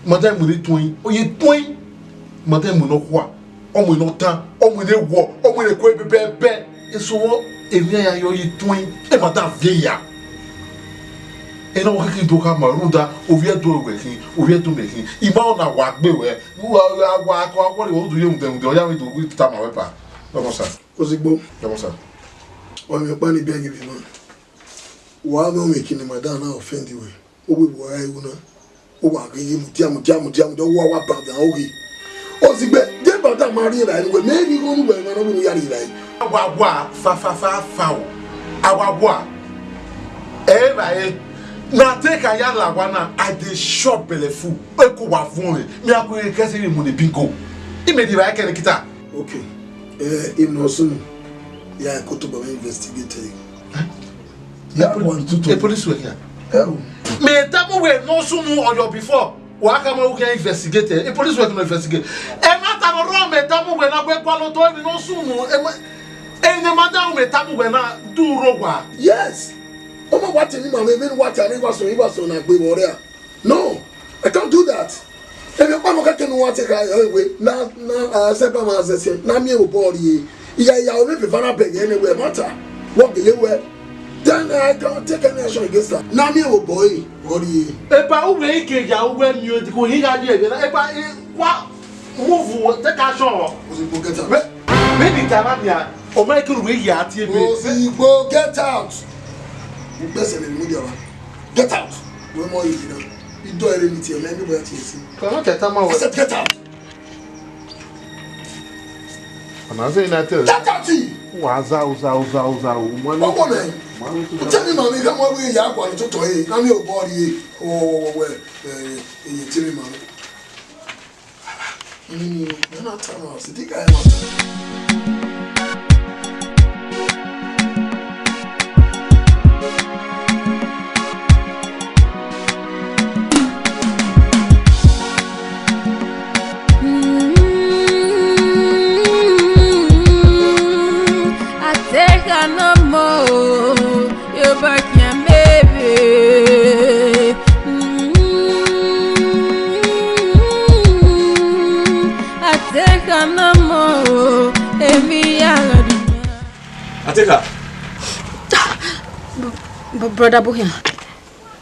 Madam mu ne tuẹn, ọ ye tuẹn. Madam mu ne ọkhua. Ọ mu ne ọtan, ọ mu ne ewọ, ọ mu ne eko ebẹbẹbẹ. Eso vbọ, emwi a ya yọ ye tuẹn, e madam viẹ ya. Ena ọ keke do khama rhunmwuda, ovbi Ẹdo ruẹ khin, ovbi Ẹdo mẹ khin. I ma na wa gbe wẹ, wa, wa, wa, wa, wa, wa, u do ye rhunmwuda, rhunmwuda, ọ ya vbe do gu tama wẹ ba. Dọmọsa. Ozigbo. Dọmọsa. Ọ mwẹ ọkpa ni beg vbe ma. Wa mwẹ ọmọ ekin ne madam na offend wẹ. Uwẹ vbe uwa igho na, uwa ghi ye mudia, mudia, mudia, mudia, uwa wa bada oghe. Ozigbo, de bada ma rri evbare nuwẹ, mẹ ghi igho nuwẹ emwa ne ọ wẹ ne u ya rri evbare. A wa wa fa, fa, fa, fa o. A wa wa. Evbare, na te ka ya la owa na, I dey chop belle full. Eko wa vuọn mwẹ, mẹ a ku kẹse vbe mu ne bingo. I mẹ rri evbare kẹ ne kita. Okay. Eh, I nọ sunu. Ya ẹ ko tobọ vbe investigate ẹre. Ya Poli-, one, two, three. E police wẹ khian. Ẹ o. Mẹ tama uwẹ ne ọ sunu ọyọ before. Wa khama uwẹ khian investigate. E police wẹ khian investigate. Ẹ ma ta nọ rọ mẹ tama uwẹ na wẹ gualọ otọ emwi ne ọ sunu. Ẹ ma, ẹ ne madam mẹ tama uwẹ na do rre owa. Yes. Ọ ma wa te ni ma mwẹ, vbene wa ta ne I wa sọn, I wa sọn na gbe vbe ọrẹa. No, I can't do that. Emwi ọkpa nọ kẹkẹ ne uwa te kha ẹ we, na, na, a zẹ ba ma zẹ sẹ, na miẹn obọ rrie. I ya ya ovbi eva na bẹghe ne wẹ ma ta. Wọ gele wẹ. Then I can take any action against her. Na miẹn obọ e, ọ rrie. Epa uwẹ I ke ya uwẹ miẹn odiko hin gha ye ẹghẹ na. Epa, e, wa move, take action. Ozigbo, get out. Vbe, vbe ni ta na nia, ọ ma ke ru ya tie ebe. Ozigbo, get out. Ugbẹsẹ ne media wa. Get out. Wẹ mọ yi na. I do ere ni tie, mẹ ni wẹ tie si. Kọ na kẹta ma wẹ. I said get out. Ọna zẹ na tẹ. Get out. Wa za, za, za, za, o, mo ni. Ọmọ nẹ. Mo ni. Tell me, mami, come on, we ya gua ni to to e. Na miẹn obọ rrie. O, o, o, we, eh, eh, tell me, mami. Mm, you're not Thomas. The guy not. Atekha no more, you back here, baby. Atekha no more, every other. Atekha. Brother Bohia.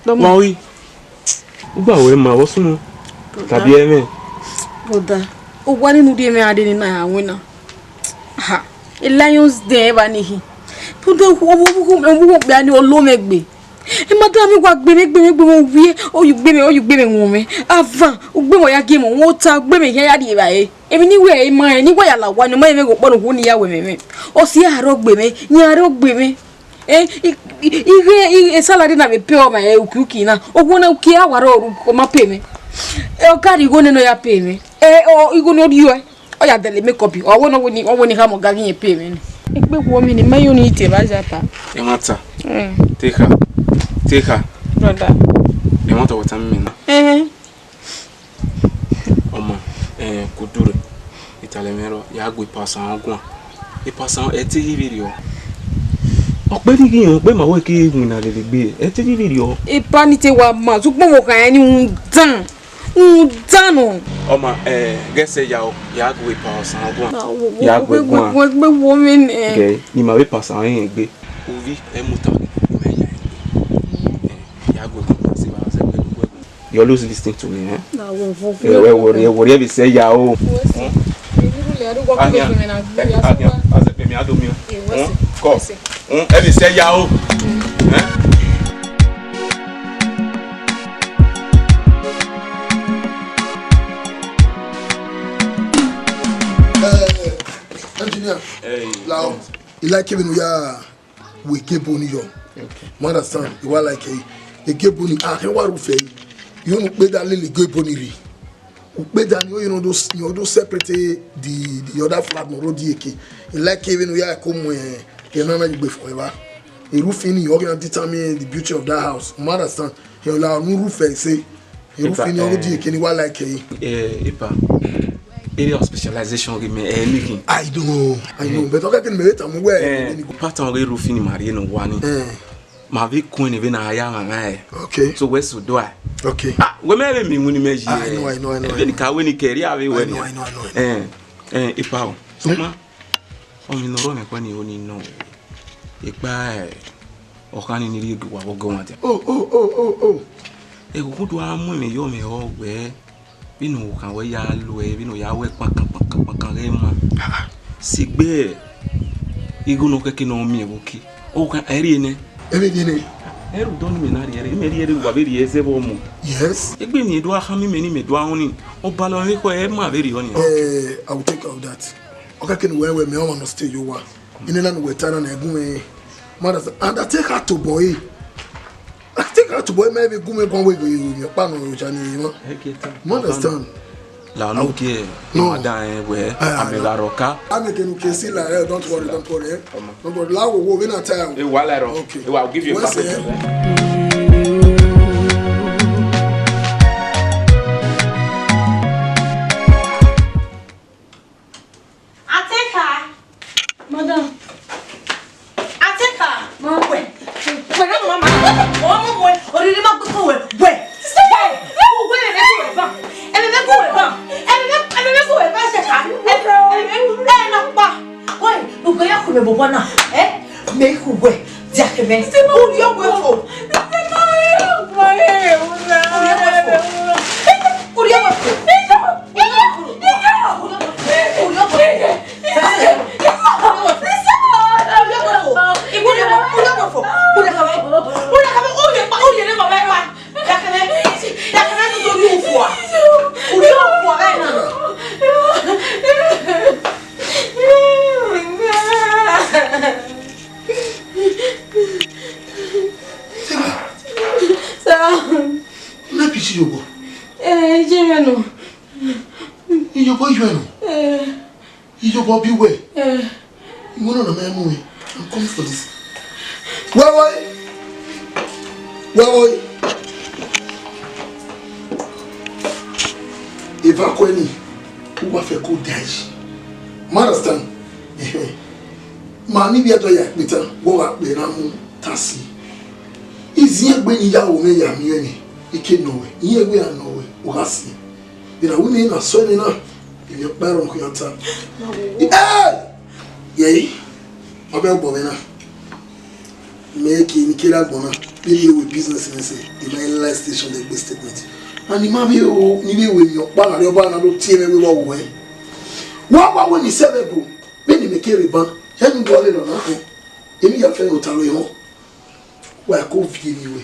Wa oi. Ugba wẹ ma vbọ sunu. Brother. Tabi ẹmwẹ. Brother. Owa ni nu di ẹmwẹ ade ni na ya win na. Ha. A lion's den eva ni hi. Brother, wo, wo, wo, wo, wo, wo, ni olo mẹ gbe. E madam wa gbe mwẹ, gbe mwẹ, gbe mwẹ, owie, oyu gbe mwẹ, oyu gbe mwẹ, wọn mwẹ. Avan, u gbe mwẹ ya gie mọ, wọn ta, u gbe mwẹ ya ya rri evbare. Emwi ne I wẹ, I ma rẹn, ne I wa ya la owa, ne ọ ma rẹn mwẹ ghe okpọ ne okhuo ni ya wẹ mwẹ mwẹ. Ọ si a rre ogbe mwẹ, yan a rre ogbe mwẹ. Eh, I, I, I ghe, I, e salary na vbe pay ọ ma, eh, uki uki na. Okhuo na uki a wa rrọọ ru, ọ ma pay mwẹ. Eh, ọ ka rhie igho nene ọ ya pay mwẹ. Eh, ọ, igho ne ọ rhie ọe. Ọ ya dẹle makeup, ọ wẹ ne ọ wẹ ni, ọ wẹ ne I khama ọ ga ghi rẹn pay mwẹ nẹ. Egbe wo mi ni, ma yo ni te ba ya ta. Ẹmwata. Eh. Tekha. Tekha. Brother. Ẹmwata wẹ tama mẹ na. Eh. Ọmọ, eh, kudu rẹ. Italẹ mwẹ rọ, ya gu ipasan guan. Ipasan ẹ te ghi vberriọ. Ọ kpe ni ghi rẹn, ọ kpe ma wẹ ke winna lele egbe, ẹ te ghi vberriọ. Ipa ni te wa ma, zugbo wo khan ni un dan. Rhunmwuda nọ. Ọ ma, eh, ghẹ sẹ ya o, ya gu epa ọsan guan. Ah, wo, wo, ya gu wo, guan. Wo, wo, wo, wo, wo, eh. Gẹ, ne ima vbe epa ọsan rẹn egbe. Ovbi, ẹ mu tama, ima ya egbe. Eh, ya gu guan, si ba, sẹ gbe gu guan. You always listen to me, eh? Na, wo, wo, wo, eh, wo, wo, wo, ẹ vbe sẹ ya o. Wo se. Hmm? Emi ru le, a do gwa ku me na gbe ya. Ahian, azẹ pe mi a do mi o. Eh, wo se. Hmm? Kọ. Wo se. Hmm? Ẹ vbe sẹ ya o. Hmm? Eh? Engineer, hey, lao. I like vbene u ya ru egebo ni yọ. Okay. You understand? I wa like e. Egebo ni, a khe wa rhufẹ. Unu ukpeda lele egebo ni rre. Ukpeda ni, you know, those, you know, those separate the, the other flag no road eke. I like vbene u ya ko mu, eh, enana yi gbe fo eva. Erufin ni, ọ ghi na determine the beauty of that house. You understand? He la nu roof ẹ se. Erufin ni, ọ road eke ni wa like e. Eh, epa. Area of specialization ghi me, eh, anything. I know, I know. But okay, can me tell me where? Eh, pattern ghi erufin ni ma rhie ne wa ni. Eh. Ma vbe kun ne vbe na ya gha gha e. Okay. So wẹ so do a? Okay. Ah, wẹ mẹ vbe mi wun ni mẹ yi. I know, I know, I know. Vbe ni ka wẹ ni kẹri a vbe wẹ ni. I know, I know, I know. Eh, eh, epa o. So ma, ọ mi nọ rọ mẹ kpa ni o ni nọ. Epa, eh, ọ kha ni ni rhie wa vbe ọgọ wan dia. Oh, oh, oh, oh, oh. Eghughu do a mu mẹ yọ mẹ ọ wẹ. Vbene u khan wẹ ya lo ẹre, vbene u ya wẹ kpankan kpankan kpankan ghẹ ma. Sigbe igho ne ọ khẹke ne ọ miẹn vbe oke. Ọ khan ẹre nẹ. Ẹre nẹ. Ẹre udọ ni mẹ na rhie ẹre, mẹ rhie ẹre wa vbe rhie ẹzẹ vbe ọmọ. Yes. Egbe ni do a khama mẹ ni mẹ do a họn ni. Ọbalọ mwẹ ekhọe ẹ ma vberriọ ni. Eh, I will take care of that. Ọ khẹke ne uwẹ wẹ mẹ ọmwa nọ stay ye owa. Ine na ne uwẹ ta na na ẹgun mwẹ. Mothers, and I take her to boy. I take her to boy, maybe gu mwẹ guan wẹ ghe emwi ọkpa nọ oja ni emwa. You understand? La no ke. No. Ada ẹ wẹ, ah, amẹ gha rọ ka. Amẹ kenu ke si la, eh, don't worry, don't worry, eh. Don't worry, la wo wo, we na tell you. Eh, wa la rọ. Okay. Eh, wa, I'll give you a perfect. Ateka. Madam. Ateka. Ma. Wẹ. Wẹ na mama. Ọmọ wẹ. Oriri ma gbẹkọ wẹ. Wẹ. Wẹ. Wẹ, ẹmẹ vbe gu wẹ ba. Ẹmẹ vbe gu wẹ ba. Ẹmẹ vbe, ẹmẹ vbe gu wẹ ba, Ateka. Ẹmẹ, ẹmẹ, ẹ na kpa. Wẹ, ugbe ya khu mẹ bọbọ na. Eh? Mẹ khu wẹ. Dia kẹ mẹ. Uri ọgwẹ fo. Uri ọgwẹ fo. Uri ọgwẹ fo. Sir. Una pisi yobo. Eh, ije mwẹ nọ. Iyobo iyuẹ nọ. Eh. Iyobo bi wẹ. Eh. Iwọ nọ na mẹ mu wẹ. I'm coming for this. Wẹ wẹ. Wẹ wẹ. Eva kọ ni. U wa fẹ ko die. You understand? Ehe. Ma ni vbe ẹdọ ya kpeta, wẹ gha kpe na mu ta si. Iziẹn egbe ni ya wo mwẹ ya miẹn ni, ike nọ wẹ, iẹn egbe a nọ wẹ, u gha si. Ina wi mi na sọ ni na, emi ọkpa ẹrọ nkhu ya ta. Eh! Yẹyi, ọ bẹ gbọ mwẹ na. Mẹ ke ni kere agbọn na, vbe rhie wẹ business mwẹ sẹ, I ma live station de gbe statement. And I ma vbe o, ni vbe wẹ emi ọkpa na rre ọba na do tie mwẹ wẹ wa wẹ. Wa wa wẹ ni sẹ vbe ebo, vbene mẹ kere ban, ẹnu do lele ọna khin. Emwi ya fẹ ne otaro ehọ. Wa ko viẹ emwi wẹ.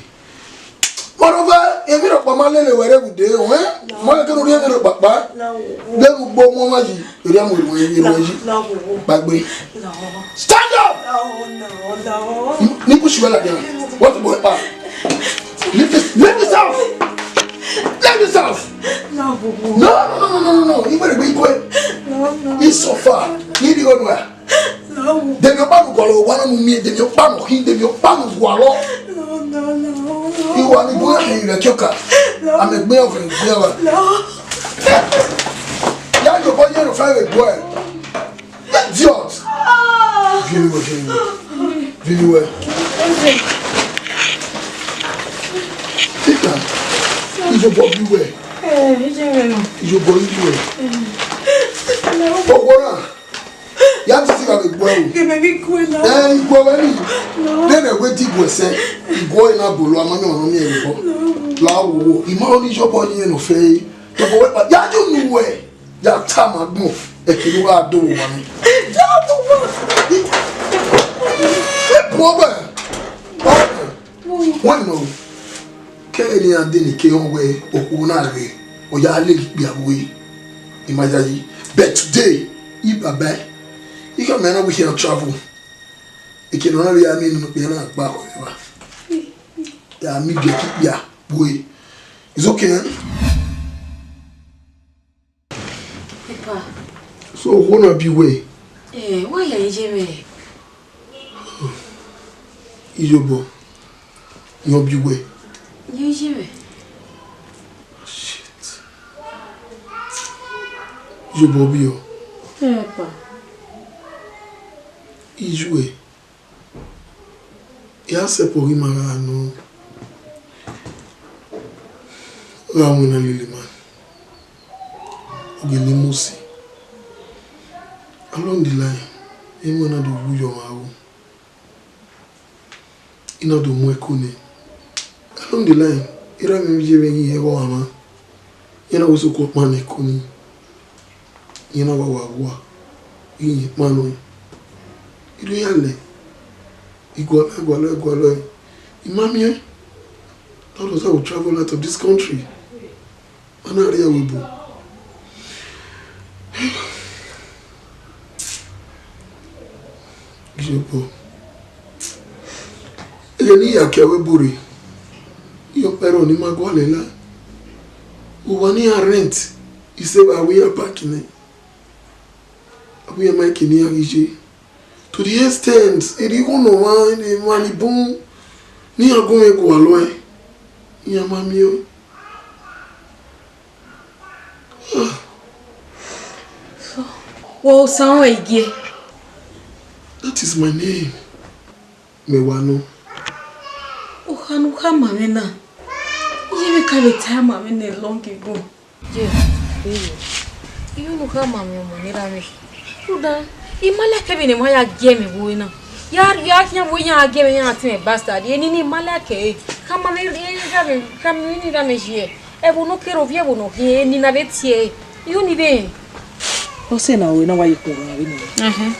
Moreover, emwi rhọkpa ma lele wẹ rre vbe ude, ọnrẹn? Ma leke ne u rhie emwi rhọkpa kpa. Vbene ugbo mu ọmwa yi, erriọ mu erhuẹn yi, erhuẹn yi. Kpaegbe. Stand up! Ni push wẹ ladian. What boy pa? Leave this, leave this house! Leave this house! No, no, no, no, no, no. Iwẹ rẹ gbe ikue. He suffer. Ni di gho nua. Demi ọkpa nu gualọ wa na mu miẹn, demi ọkpa nu khin, demi ọkpa nu gualọ. Iwa ni bu ya hin rẹ kioka. Amẹ gbe ọvẹn gbe ọvẹn. Ya yo bọ ye no fa re gbe. Idiot. Vini wẹ, vini wẹ. Vini wẹ. Ika. Iyobọ bi wẹ. Eh, ije wẹ no. Iyobọ bi wẹ. Ọwọ na. Ya titi gha vbe gbuẹ o. Kẹmẹ vbe gbuẹ na. Ẹ, igbuẹ wẹ ni. No. Dẹnẹ wẹ di gbuẹ sẹ. Igbuẹ na bolo, a ma miẹn ọmwa ne ọ miẹn vbe bọ. No. La wo wo. I ma ọni yọ bọ ni ẹn nọ fẹ ẹre. Tọbọ wẹ kpa. Ya ju nu wẹ. Ya ta ma gbọn. Ẹ kere wa do wo wa ni. No, no, no. Ẹ bu ọgbẹ. Ọgbẹ. Wẹ nọ. Kẹghẹ ne iran de ni ke họn wẹ okhuo na rre, ọ ya lele ikpia vbe ue, I ma yayi. But today, I baba, Ikhama na wẹ I khian travel. Eke ne ọ na vbe ya miẹn nene okpia na gba khọ vbe evba. Ya miẹn gie ẹki kpia kpue. It's okay, man. Epa. So, who na bi wẹ? Eh, why are you me? Iyobọ, yọ bi wẹ. You hear me? Shit. Iyobọ bi ọ. Epa. Iyuẹ. Ya sẹpọ ghi ma gha nọ, gha winna lele ima. Ọ gele mu si. Along the line, emwi na do wu yọ mwa ru. I na do mu ẹko nẹ. Along the line, erha mwẹ vbe ye mwẹ ghi hẹ vbe ọmwa mwa. Iran na wẹ sokpan ọkpa ne ẹko nii, iran na wa wa wa, I yin ekpa nọ, I do ya lẹ, I gualọ, I gualọ, I gualọ, I ma miẹn. All of us will travel out of this country. A na rhie ẹvbo ebo. Iyobọ. Ẹghẹ ne I ya ke ẹvbo ebo rre, I ye ọkpa ẹrọ ne I ma gualọ la. Uwa ne iran rent, I sẹ vbe avbe iran park nẹ. Avbe iran ma ke ne iran ghi ye. To the extent, erha igho ne ọmwa, emwa ni bun, ne iran gu mwẹ gualọ ẹe, iran ma miẹn ọẹn. Wẹ Osanrẹn igie. That is my name. Mẹ wa nọ. Okha ne u khama mwẹ na, iye mwẹ ka vbe ta ma mwẹ nẹ long ago. Ye, iyo, iyo ne u khama mwẹ ọmọ ne erha mwẹ. Rhunmwuda, I ma like vbene emwa ya gie mwẹ vbe ure na. Ya, ya khian vbe iran gie mwẹ, iran ti mwẹ bastard. Eni ne I ma like ẹre. Khama mwẹ, erha mwẹ, khama mwẹ ne erha mwẹ yi. Ẹvbo ne ọ kere ovbi ẹvbo ne ọ khian, eni na vbe tie ẹre. Iyo ni vbe. Ọ sẹ na, ore na wa ye kpọnmwẹ vbene. Ẹhẹn.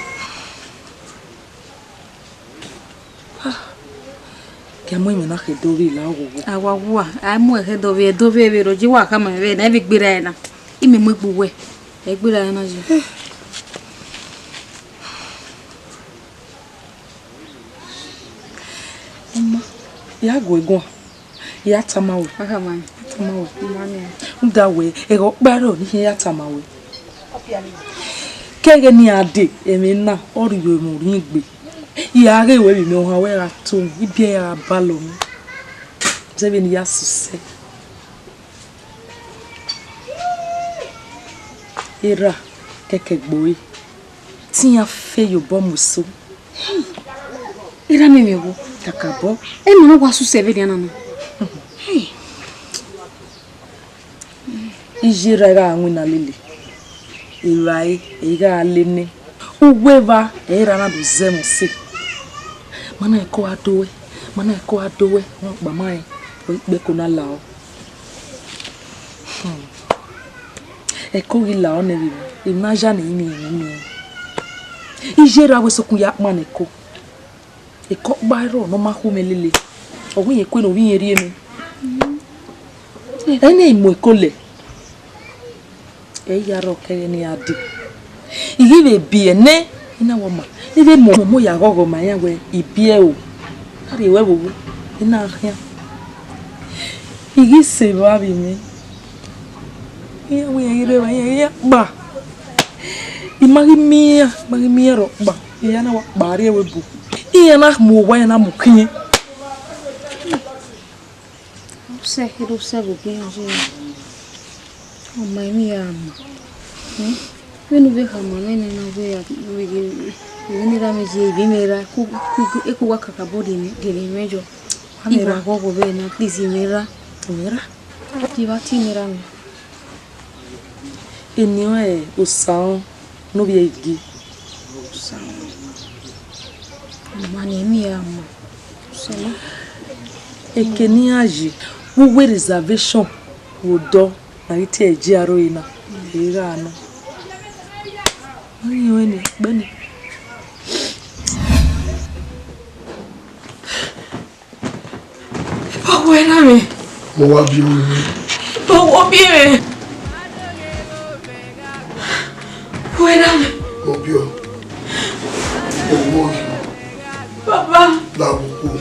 Ah, gie a mu imẹ na khẹ Ẹdo vbe la oghogho. A wa wa, a mu ẹre khẹ Ẹdo vbe, Ẹdo vbe vbe rrọọ, je wa khama mwẹ vbe na, ẹ vbe gberra ẹre na. Imẹ mu egbe uwẹ, ẹ gberra ẹre na ye. Ọma, ya gu ẹre guan, ya tama ruẹ. Wa khama mwẹ. Tama ruẹ. Ma miẹn. Rhunmwuda wẹ, ẹghẹ ọkpa ẹrọ ne I khian ya tama ruẹ. Ke ẹghẹ ne iran dee, ẹmwẹ na, ọ rhie emwi orhiọn egbe. I gha ghe wẹ vbe imẹ ohan wẹ gha to mwẹ, ibiẹ ya gha balọ mwẹ. Zẹ vbene I ya sẹ usẹ. Erha kẹkẹ gbe ore, te iran fe ye obọ mu eso. Hey, erha mwẹ mwẹ wo. Kakabọ. Ẹ ma na wa sẹ usẹ vbe nian na. Hey. Iye erha i gha winna lele, evbare ẹ i gha le nẹ. Uwu evba ẹ i ra na do zẹ mwẹ ọse. Ma na ẹko a do ẹ, ma na ẹko a do ẹ, ọ kpa ma rẹn, ọ i kpẹko na lao. Hmm. Ẹko ghi lao nẹ vbe emwi, emwi na ya nẹ, emwi, emwi, emwi. Iye erha wẹ sokun ya kpan ẹko. Ẹko ọkpa ẹrọ ne ọ ma khu mwẹ lele. Ọ wẹ irẹn kue ne ovbi irẹn rhie mwẹ. Ẹ i na mu ẹko lẹ. Ẹ i ya rrọọ ke ẹghẹ ne iran dee. I ghi vbe biẹ nẹ, I na wẹ ọma, ne I vbe mu ọmọ ya ghọghọ ma iran wẹ I biẹ o. A rhie ruẹ vbe owu, I na khian. I ghi sẹ evba vbe mwẹ. Iran wẹ iran ghi rre evba, iran, iran kpa. I ma ghi miẹn iran, I ma ghi miẹn iran rhọkpa. Iran na wa kpa rrie ẹvbo ebo. Iran na mu owa, iran na mu khian. Usẹ kherhe usẹ vbe obọ iran ye. Ọ ma emwi ya ma. Hmm? Vbene u vbe khama mwẹ nẹ na, wẹ ya, wẹ ghe, vbene erha mwẹ ye, ivbi mwẹ ra, ku, ku, ku, eku wa kakabọ rhie mwẹ, gele mwẹ yọ. Wa mwẹ ra. Iwa ghọghọ vbe na, please, mwẹ ra. Mwẹ ra. Di wa tie mwẹ ra mwẹ. Eni ọnrẹn Osanrẹn ne ovbi ẹre gie. Osanrẹn. Ọ ma ne emwi ya ma. Osanrẹn. Eke ne iran ye, vbe uwu reservation vbe odọ na ghi tie ẹre aro ẹre na, ẹ i gha nọ. Ọ ghi rẹn ne, gbẹnnẹ. Ibo wẹ na mwẹ? Mo wa biẹ mwẹ. Ibo wẹ ọ biẹ mwẹ? Wẹ na mwẹ? Mo biẹ ọ. Ọmọ yìí, Baba. Lahọ okhuo.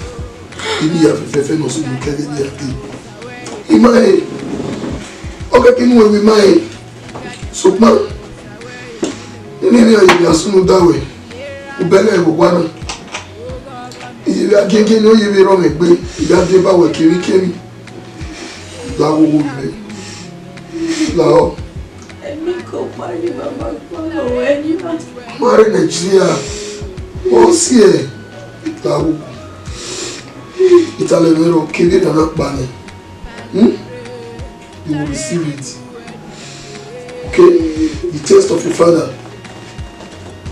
Ivbi ya fẹfẹfẹ ne ọ sunu kẹghe ne a dee. I ma rẹn. Ọ kẹkẹ inu ẹvbo I ma rẹn. Sokpan, nene erriọ ye vbe a sunu da wẹ, u bẹlẹ vbe owa na. I ye vbe agiẹngiẹn ne ọ ye vbe rrọọ mwẹ egbe, I gha deba wẹ kevbikevbi. Lahọ, owa mwẹ. Lahọ. Ẹmwẹ ko kpali, Baba, kpali wẹ ni ma. Ma rre Nigeria, ọ si ẹ, lahọ. Italẹ mwẹ rọ kevbe na na kpa nẹ. Hmm? You will receive it. Okay? The taste of your father.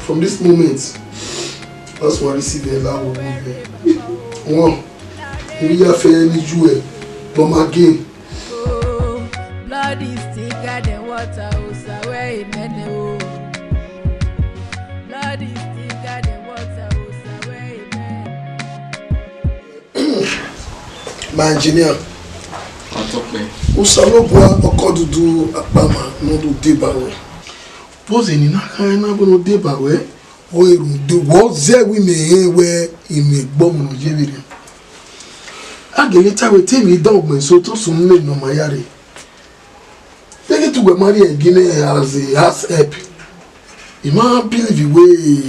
From this moment, that's what I receive a lot of movement. One, we are fair in the jewel, but my game. Blood is thicker than water, oh, sir, where amen, oh. Blood is thicker than water, oh, sir, where amen. My engineer. Ọtọpẹ. Osanobua ọkọ dudu akpama ne ọ do deba wẹ. Vbọzẹ ne I na khare na vbe ne ọ deba wẹ, ọ rhunmwuda wẹ ọ zẹ wẹ imẹ rẹn wẹ imẹ gbe ọmọ ne ọ ye vberriọ. A gele ta wẹ te emwi dan ugbẹn so, te ọ sunu ne ọ ma ya rre. Deghẹ te uwẹ ma rhie ẹre gie mẹ as a house help, I ma believe wẹ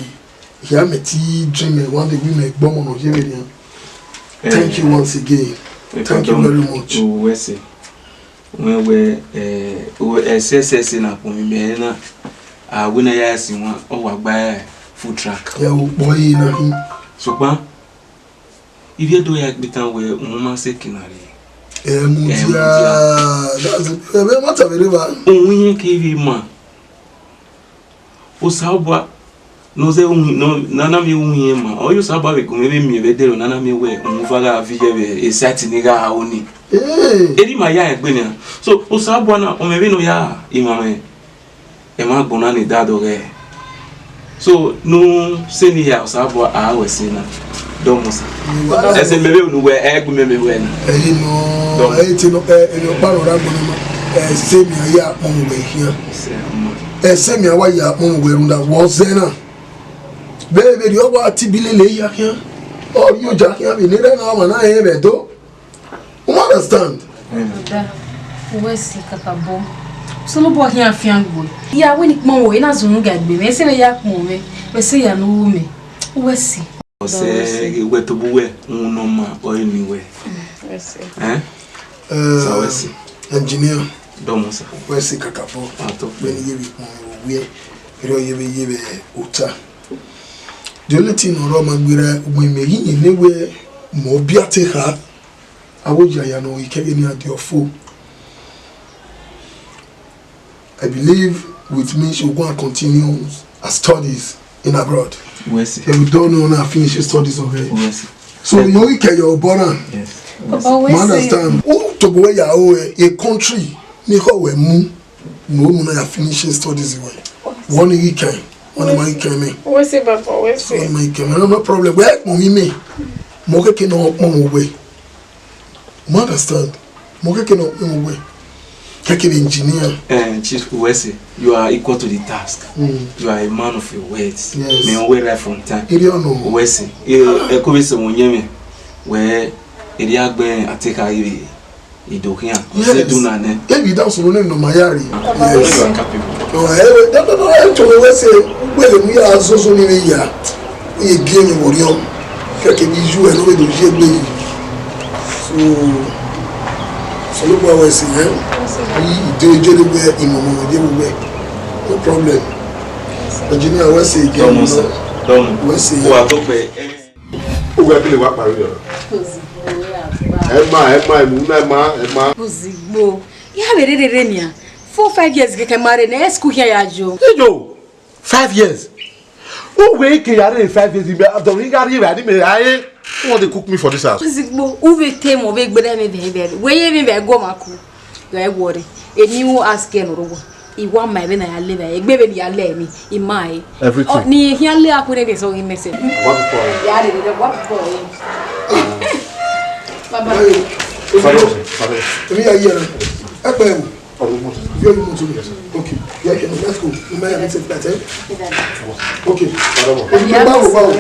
I a mẹ te dream ẹre one day wẹ imẹ gbe ọmọ ne ọ ye vberriọ. Thank you once again. Thank you very much. Uwẹ sẹ. Wẹ wẹ, eh, ẹsẹsẹse na kpọnmwẹ imẹ na, a wẹ ne a ya ẹse wan, ọ wa gba food truck. Ya wo kpọ yi na hin. Sokpan, ivie do ya gbe tan wẹ, uhunmwu ma sẹ eke na rre. Ẹ mudia. Ẹ mudia. That's it. Ẹ vbe ma ta vbe rre evba. Uhunmwu iyen kevbe ma. Osanobua, ne ọ zẹ uhunmwu, ne ọ, ne a na miẹn uhunmwu iyen ma, ọ ye Osanobua vbe gu mwẹ vbe miẹn vbe ẹdẹrriọ ne a na miẹn wẹ uhunmwu eva gha viọ vbe site ne I gha ro ni. Hey. Erriọ ima ya rẹn egbe nian. So, Osanobua na, ọ mwẹ vbene ọ ya rinmwian mwẹ, ẹmwẹ agbọn na ni da dọghẹ. So, ne u sẹ ne I ya Osanobua a ru ẹse na, dọmọ sa. Ẹse mẹ vbe unu wẹ, ẹ gbe imẹ mẹ wẹ na. Ẹyin nọ, ẹ te nọ, ẹ, emwi ọkpa nọ ra gbọnọ ma. Ẹse mẹ a ya kpọnmwẹ wẹ khian. Ẹse ọmọ. Ẹse mẹ a wa ya kpọnmwẹ wẹ rhunmwuda wẹ ọ zẹ na. Vbe vberriọ wa ti bi lele ya khian. Ọ rhie oja khian vbe ne rẹ na ọmwa na rẹn vbe Ẹdo. U ma understand? Brother, uwẹ sẹ kakabọ. Osanobua khian fian gbe. Ya wẹ ne I kpọnmwẹ wẹ, I na zunnu ga egbe mwẹ, ẹse mwẹ ya kpọnmwẹ, wẹ sẹ ya ne u ru mẹ. Uwẹ sẹ. Ọ sẹ wẹ tobọ uwẹ, uhunmwu ne ọ ma ọre miẹn uwẹ. Wẹ sẹ. Ẹn? Eh, sa wẹ sẹ. Engineer. Dọmọ sa. Wẹ sẹ kakabọ. Atọ. Vbene I ye vbe kpọnmwẹ wẹ, erriọ ye vbe ye vbe ota. The only thing ne ọ rre ma gberra, ugbẹn imẹ ghi yẹn ne wẹ mẹ ọ biẹ te kha, avbe oya ya ne ọ ghi kẹghe ne iran die ọfo. I believe with me, she will go and continue her studies in abroad. Wẹ sẹ. He will done now and finish his studies already. Wẹ sẹ. So, you only carry your brother. Yes. Baba, wẹ sẹ. You understand? Who to go where you are, a country, ni ho we mu, no mu na ya finish his studies wẹ. Wẹ ni ghi kẹ, wẹ ni ma ghi kẹ mẹ. Wẹ sẹ, Baba, wẹ sẹ. Wẹ ni ma ghi kẹ mẹ. No, no problem. Wẹ kpọnmwẹ mẹ. Mẹ ọ kẹkẹ ne ọ kpọnmwẹ wẹ. You understand? Mẹ ọ kẹkẹ ne ọ kpọnmwẹ wẹ. Kẹkẹ vbe engineer. Eh, Chief, wẹ sẹ, you are equal to the task. Mm. You are a man of your words. Yes. Mẹ ọ wẹ right from time. Erriọ nọ. Wẹ sẹ, eh, ẹ ko vbe sẹ wọn yẹn mẹ. Wẹ, erriọ agbẹn a te kha ghi vbe I do khian. Yes. Say do na nẹ. Ebi da sunu ne nọ ma ya rre. Yes. Yes. Capable. No, eh, no, no, no, eh, to we say, we le mu ya zozo ni vbe ya. Ye gie ni wo rio. Kẹkẹ bi ju ẹ no we do ye gbe yi. So, so ló gba wẹ sí, eh? Yi de je de gbe imomo de gbe. No problem. Engineer, we say again. Dọmọ, sir. Dọmọ. We say. Wa to pe. Uwẹ kele wa kpari yọ. Ozugbo, ya gba. Ẹ ma, ẹ ma, emu na ẹ ma, ẹ ma. Ozugbo. Ya vbe rere rere nian. Four, five years kẹkẹ ma rre nẹ, school khian ya yo. Ijo, five years. Uwẹ ke ya rere five years, me, I don't think I rere, I didn't, I, who want to cook me for this house? Ozugbo, uwẹ te mo vbe gbere me vbe vbe. We ye me vbe go ma ku. Ghẹ worry. Eni u ask ẹ nọ rọwa. I wa ma vbene a ya le vbe egbe vbene a ya le ni, I ma ẹre. Everything. Ọ, ni khian le akhuẹ ne vbe sọ ghi mẹ sẹ. What for? Ya de de what for? Baba. Father, father. Emi ya yẹ na. Ẹ pẹ o. Very much, yes, sir. Okay. Yeah, yeah, let's go. We might have to take that, eh? Okay. Báwo, báwo, báwo.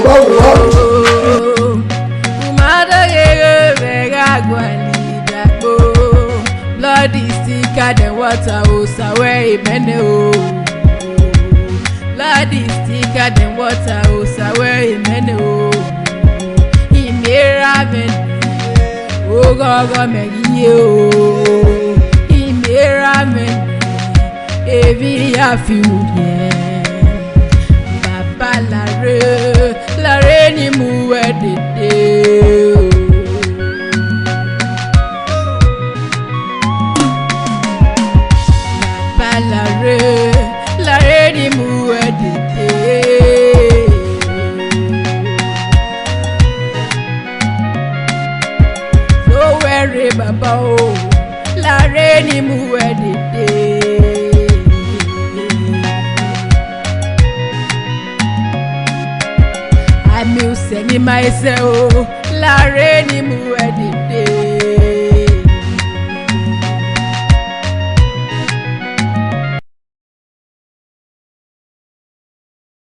Báwo, báwo. Umadoghe vbe gha gualọ idakpo. Blood is thicker than water, o sawe imene o. Blood is thicker than water, o sawe imene o. Imera mẹ, oghọghọ mẹ ghi ye o. Imera mẹ, emwi ya fi ru yẹn. Baba lare, lare ne I mu wẹ dede o. Baba lare, lare ne I mu wẹ dede. Nowhere, Baba o, lare ne I mu wẹ dede. Ami usẹ ne ima i sẹ o, lare ne I mu wẹ dede.